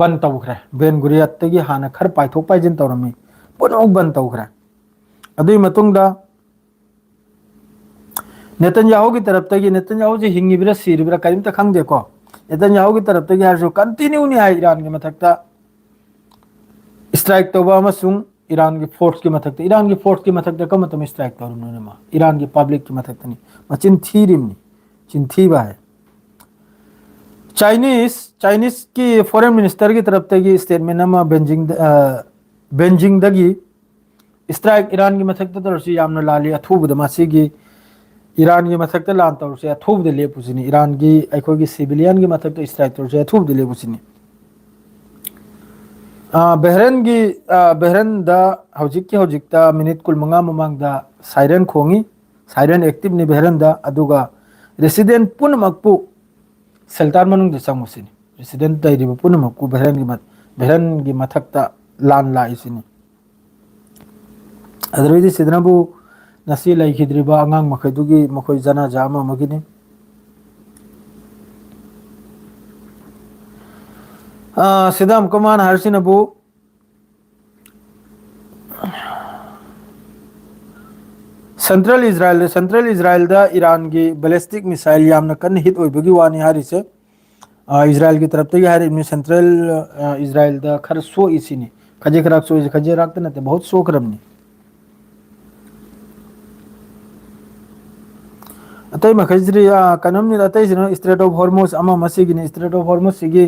ꯕꯟ ꯇꯧꯈ꯭ꯔꯦ꯫ ꯕꯦꯟ ꯒꯨꯔꯤꯌꯥꯠꯇꯒꯤ ꯍꯥꯟꯅ ꯈꯔ ꯄꯥꯏꯊꯣꯛ ꯄꯥꯏꯁꯤꯟ ꯇꯧꯔꯝꯃꯤ, ꯄꯨꯝꯅꯃꯛ ꯕꯟ ꯇꯧꯈ꯭ꯔꯦ꯫ ꯑꯗꯨꯒꯤ ꯃꯇꯨꯡꯗ ꯅꯦꯇꯟꯌꯥꯍꯨꯒꯤ ꯇꯔꯞꯇꯒꯤ, ꯅꯦꯇꯟꯌꯥꯍꯨꯁꯦ ꯍꯤꯡꯉꯤꯕ꯭ꯔꯥ ꯁꯤꯔꯤꯕ꯭ꯔꯥ ꯀꯔꯤꯝꯇ ꯈꯪꯗꯦꯀꯣ, ꯅꯦꯇꯟꯌꯥꯍꯨꯒꯤ ꯇꯔꯞꯇꯒꯤ ꯍꯥꯏꯔꯁꯨ ꯀꯟꯇꯤꯅ꯭ꯌꯨꯅꯤ ꯍꯥꯏ ꯏꯔꯥꯟꯒꯤ ꯃꯊꯛꯇ ꯏꯁꯇ꯭ꯔꯥꯏꯛ ꯇꯧꯕ ꯑꯃꯁꯨꯡ ꯏꯔꯥꯟꯒꯤ ꯐꯣꯔꯁꯀꯤ ꯃꯊꯛꯇ, ꯏꯔꯥꯟꯒꯤ ꯐꯣꯔꯁꯀꯤ ꯃꯊꯛꯇ ꯀꯔꯝꯕ ꯃꯇꯝꯗ ꯏꯁꯇ꯭ꯔꯥꯏꯛ ꯇꯧꯔꯤꯕꯅꯣꯅꯦ? ꯃꯥ ꯏꯔꯥꯟꯒꯤ ꯄꯕ꯭ꯂꯤꯛꯀꯤ ꯃꯊꯛꯇꯅꯤ꯫ ꯃꯆꯤꯟ ꯊꯤꯔꯤꯕꯅꯤ, ꯆꯤꯟꯊꯤꯕ ꯍꯥꯏ꯫ ꯆꯥꯏꯅꯤꯁ ꯆꯥꯏꯅꯤꯁꯀꯤ ꯐꯣꯔꯦꯟ ꯃꯤꯅꯤꯁꯇꯔꯒꯤ ꯇꯔꯞꯇꯒꯤ ꯁ꯭ꯇꯦꯠꯃꯦꯟ ꯑꯃ ꯕꯦꯟꯖꯤꯡꯗ ꯕꯦꯟꯖꯤꯡꯗꯒꯤ ꯏꯁꯇ꯭ꯔꯥꯏꯛ ꯏꯔꯥꯟꯒꯤ ꯃꯊꯛꯇ ꯇꯧꯔꯁꯤ ꯌꯥꯝꯅ ꯂꯥꯜꯂꯤ, ꯑꯊꯨꯕꯗ ꯃꯁꯤꯒꯤ ꯏꯔꯥꯟꯒꯤ ꯃꯊꯛꯇ ꯂꯥꯟ ꯇꯧꯔꯁꯦ, ꯑꯊꯨꯕꯗ ꯂꯦꯞꯄꯨꯁꯤꯅꯤ, ꯏꯔꯥꯟꯒꯤ ꯑꯩꯈꯣꯏꯒꯤ ꯁꯤꯚꯤꯂꯤꯌꯟꯒꯤ ꯃꯊꯛꯇ ꯏꯁꯇ꯭ꯔꯥꯏꯛ ꯇꯧꯔꯁꯦ, ꯑꯊꯨꯕꯗ ꯂꯦꯞꯄꯨꯁꯤꯅꯤ꯫ ꯕꯦꯍꯔꯦꯟꯒꯤ ꯕꯦꯍꯔꯦꯟꯗ ꯍꯧꯖꯤꯛꯀꯤ ꯍꯧꯖꯤꯛꯇ ꯃꯤꯅꯤꯠ ꯀꯨꯟꯃꯉꯥ ꯃꯃꯥꯡꯗ ꯁꯥꯏꯔꯦꯟ ꯈꯣꯡꯉꯤ꯫ ꯁꯥꯏꯔꯦꯟ ꯑꯦꯛꯇꯤꯞꯅꯤ ꯕꯦꯍꯔꯦꯟꯗ꯫ ꯑꯗꯨꯒ ꯔꯦꯁꯤꯗꯦꯟ ꯄꯨꯝꯅꯃꯛꯄꯨ ꯁꯦꯜꯇꯔ ꯃꯅꯨꯡꯗ ꯆꯪꯉꯨꯁꯤꯅꯤ꯫ ꯔꯦꯁꯤꯗꯦꯟ ꯂꯩꯔꯤꯕ ꯄꯨꯝꯅꯃꯛꯄꯨ ꯕꯦꯍꯔꯦꯟꯒꯤ ꯃ- ꯕꯦꯍꯔꯦꯟꯒꯤ ꯃꯊꯛꯇ ꯂꯥꯟ ꯂꯥꯛꯏꯁꯤꯅꯤ꯫ ꯑꯗꯨꯗꯩꯗꯤ ꯁꯤꯗꯅꯕꯨ ꯉꯁꯤ ꯂꯩꯈꯤꯗ꯭ꯔꯤꯕ ꯑꯉꯥꯡ ꯃꯈꯩꯗꯨꯒꯤ ꯃꯈꯣꯏ ꯖꯅꯥꯖꯥ ꯑꯃ ꯑꯃꯒꯤꯅꯤ꯫ ꯁꯤꯗ ꯑꯃꯨꯛꯀ ꯃꯥꯅ ꯍꯥꯏꯔꯤꯁꯤꯅꯕꯨ ꯁꯦꯟꯇ꯭ꯔꯦꯜ ꯏꯁꯔꯥꯏꯜꯗ ꯁꯦꯟꯇ꯭ꯔꯦꯜ ꯏꯁꯔꯥꯏꯜꯗ ꯏꯔꯥꯟꯒꯤ ꯕꯦꯂꯤꯁꯇꯤꯛ ꯃꯤꯁꯥꯏꯜ ꯌꯥꯝꯅ ꯀꯟꯅ ꯍꯤꯠ ꯑꯣꯏꯕꯒꯤ ꯋꯥꯅꯤ ꯍꯥꯏꯔꯤꯁꯦ꯫ ꯏꯁꯔꯥꯏꯜꯒꯤ ꯇꯔꯞꯇꯒꯤ ꯍꯥꯏꯔꯤꯕꯅꯤ, ꯁꯦꯟꯇ꯭ꯔꯦꯜ ꯏꯁꯔꯥꯏꯜꯗ ꯈꯔ ꯁꯣꯛꯏ ꯁꯤꯅꯤ꯫ ꯈꯖꯤꯛ ꯈꯔ ꯁꯣꯛꯏꯁꯤ, ꯈꯖꯤꯛ ꯈꯔꯛꯇ ꯅꯠꯇꯦ, ꯕꯍꯨꯠ ꯁꯣꯛꯈ꯭ꯔꯕꯅꯤ꯫ ꯑꯇꯩ ꯃꯈꯩꯁꯤꯗꯤ ꯀꯩꯅꯣꯝꯅꯤ꯫ ꯑꯇꯩꯁꯤꯅ ꯏꯁꯇ꯭ꯔꯦꯠ ꯑꯣꯐ ꯍꯣꯔꯃꯨꯁ ꯑꯃ ꯑꯃꯁꯤꯒꯤꯅꯤ꯫ ꯏꯁꯇ꯭ꯔꯦꯠ ꯑꯣꯐ ꯍꯣꯔꯃꯨꯁꯁꯤꯒꯤ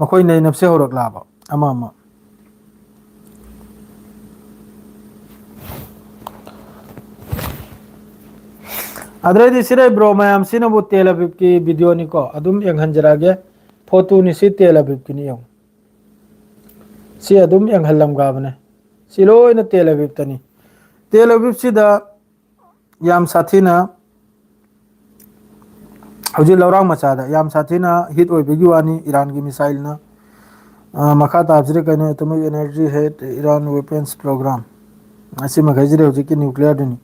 ꯃꯈꯣꯏ ꯅꯩꯅꯕꯁꯦ ꯍꯧꯔꯛꯂꯕ ꯑꯃ ꯑꯃ꯫ ꯑꯗꯨꯗꯩꯗꯤ ꯁꯤꯗꯩ ꯕ꯭ꯔꯣ ꯃꯌꯥꯝꯁꯤꯅꯕꯨ ꯇꯦꯜ ꯑꯕꯤꯕꯀꯤ ꯚꯤꯗꯤꯑꯣꯅꯤꯀꯣ, ꯑꯗꯨꯝ ꯌꯦꯡꯍꯟꯖꯔꯛꯑꯒꯦ꯫ ꯐꯣꯇꯣꯅꯤ ꯁꯤ, ꯇꯦꯜ ꯑꯕꯤꯕꯀꯤꯅꯤ ꯌꯦꯡꯉꯨ꯫ ꯁꯤ ꯑꯗꯨꯝ ꯌꯦꯡꯍꯜꯂꯝꯒꯕꯅꯦ꯫ ꯁꯤ ꯂꯣꯏꯅ ꯇꯦꯜ ꯑꯕꯤꯕꯇꯅꯤ꯫ ꯇꯦꯜ ꯑꯕꯤꯕꯁꯤꯗ ꯌꯥꯝ ꯁꯥꯊꯤꯅ ꯍꯧꯖꯤꯛ ꯂꯧꯔꯥꯡ ꯃꯆꯥꯗ ꯌꯥꯝ ꯁꯥꯊꯤꯅ ꯍꯤꯠ ꯑꯣꯏꯕꯒꯤ ꯋꯥꯅꯤ ꯏꯔꯥꯟꯒꯤ ꯃꯤꯁꯥꯏꯜꯅ꯫ ꯑ, ꯃꯈꯥ ꯇꯥꯕꯁꯤꯗ ꯀꯩꯅꯣ, Atomic Energy Head Iran Weapons Program, ꯑꯁꯤꯃꯈꯩꯁꯤꯗꯤ ꯍꯧꯖꯤꯛꯀꯤ ꯅ꯭ꯌꯨꯀ꯭ꯂꯤꯌꯔꯗꯨꯅꯤ꯫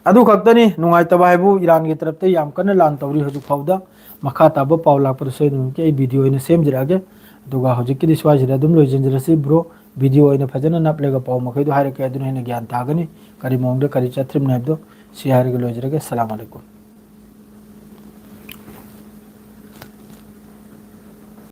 ꯑꯗꯨ ꯈꯛꯇꯅꯤ, ꯅꯨꯡꯉꯥꯏꯇꯕ ꯍꯥꯏꯕꯨ ꯏꯔꯥꯟꯒꯤ ꯇꯔꯞꯇ ꯌꯥꯝ ꯀꯟꯅ ꯂꯥꯟ ꯇꯧꯔꯤ ꯍꯧꯖꯤꯛ ꯐꯥꯎꯗ꯫ ꯃꯈꯥ ꯇꯥꯕ ꯄꯥꯎ ꯂꯥꯛꯄꯗꯁꯨ ꯑꯩ ꯑꯗꯨꯝ ꯑꯩ ꯚꯤꯗꯤꯑꯣ ꯑꯣꯏꯅ ꯁꯦꯝꯖꯔꯛꯑꯒꯦ꯫ ꯑꯗꯨꯒ ꯍꯧꯖꯤꯛꯀꯤꯗꯤ ꯁ꯭ꯋꯥꯏꯁꯤꯗ ꯑꯗꯨꯝ ꯂꯣꯏꯁꯤꯟꯖꯔꯁꯤ ꯕ꯭ꯔꯣ꯫ ꯚꯤꯗꯤꯑꯣ ꯑꯣꯏꯅ ꯐꯖꯅ ꯅꯞꯂꯒ ꯄꯥꯎ ꯃꯈꯩꯗꯣ ꯍꯥꯏꯔꯛꯀꯦ, ꯑꯗꯨꯅ ꯍꯦꯟꯅ ꯒ꯭ꯌꯥꯟ ꯇꯥꯒꯅꯤ ꯀꯔꯤ ꯃꯑꯣꯡꯗ ꯀꯔꯤ ꯆꯠꯊ꯭ꯔꯤꯕꯅꯤ ꯍꯥꯏꯕꯗꯣ꯫ ꯁꯤ ꯍꯥꯏꯔꯒ ꯂꯣꯏꯖꯔꯒꯦ꯫ ꯁꯂꯥꯝ ꯑꯂꯩꯀꯨꯝ꯫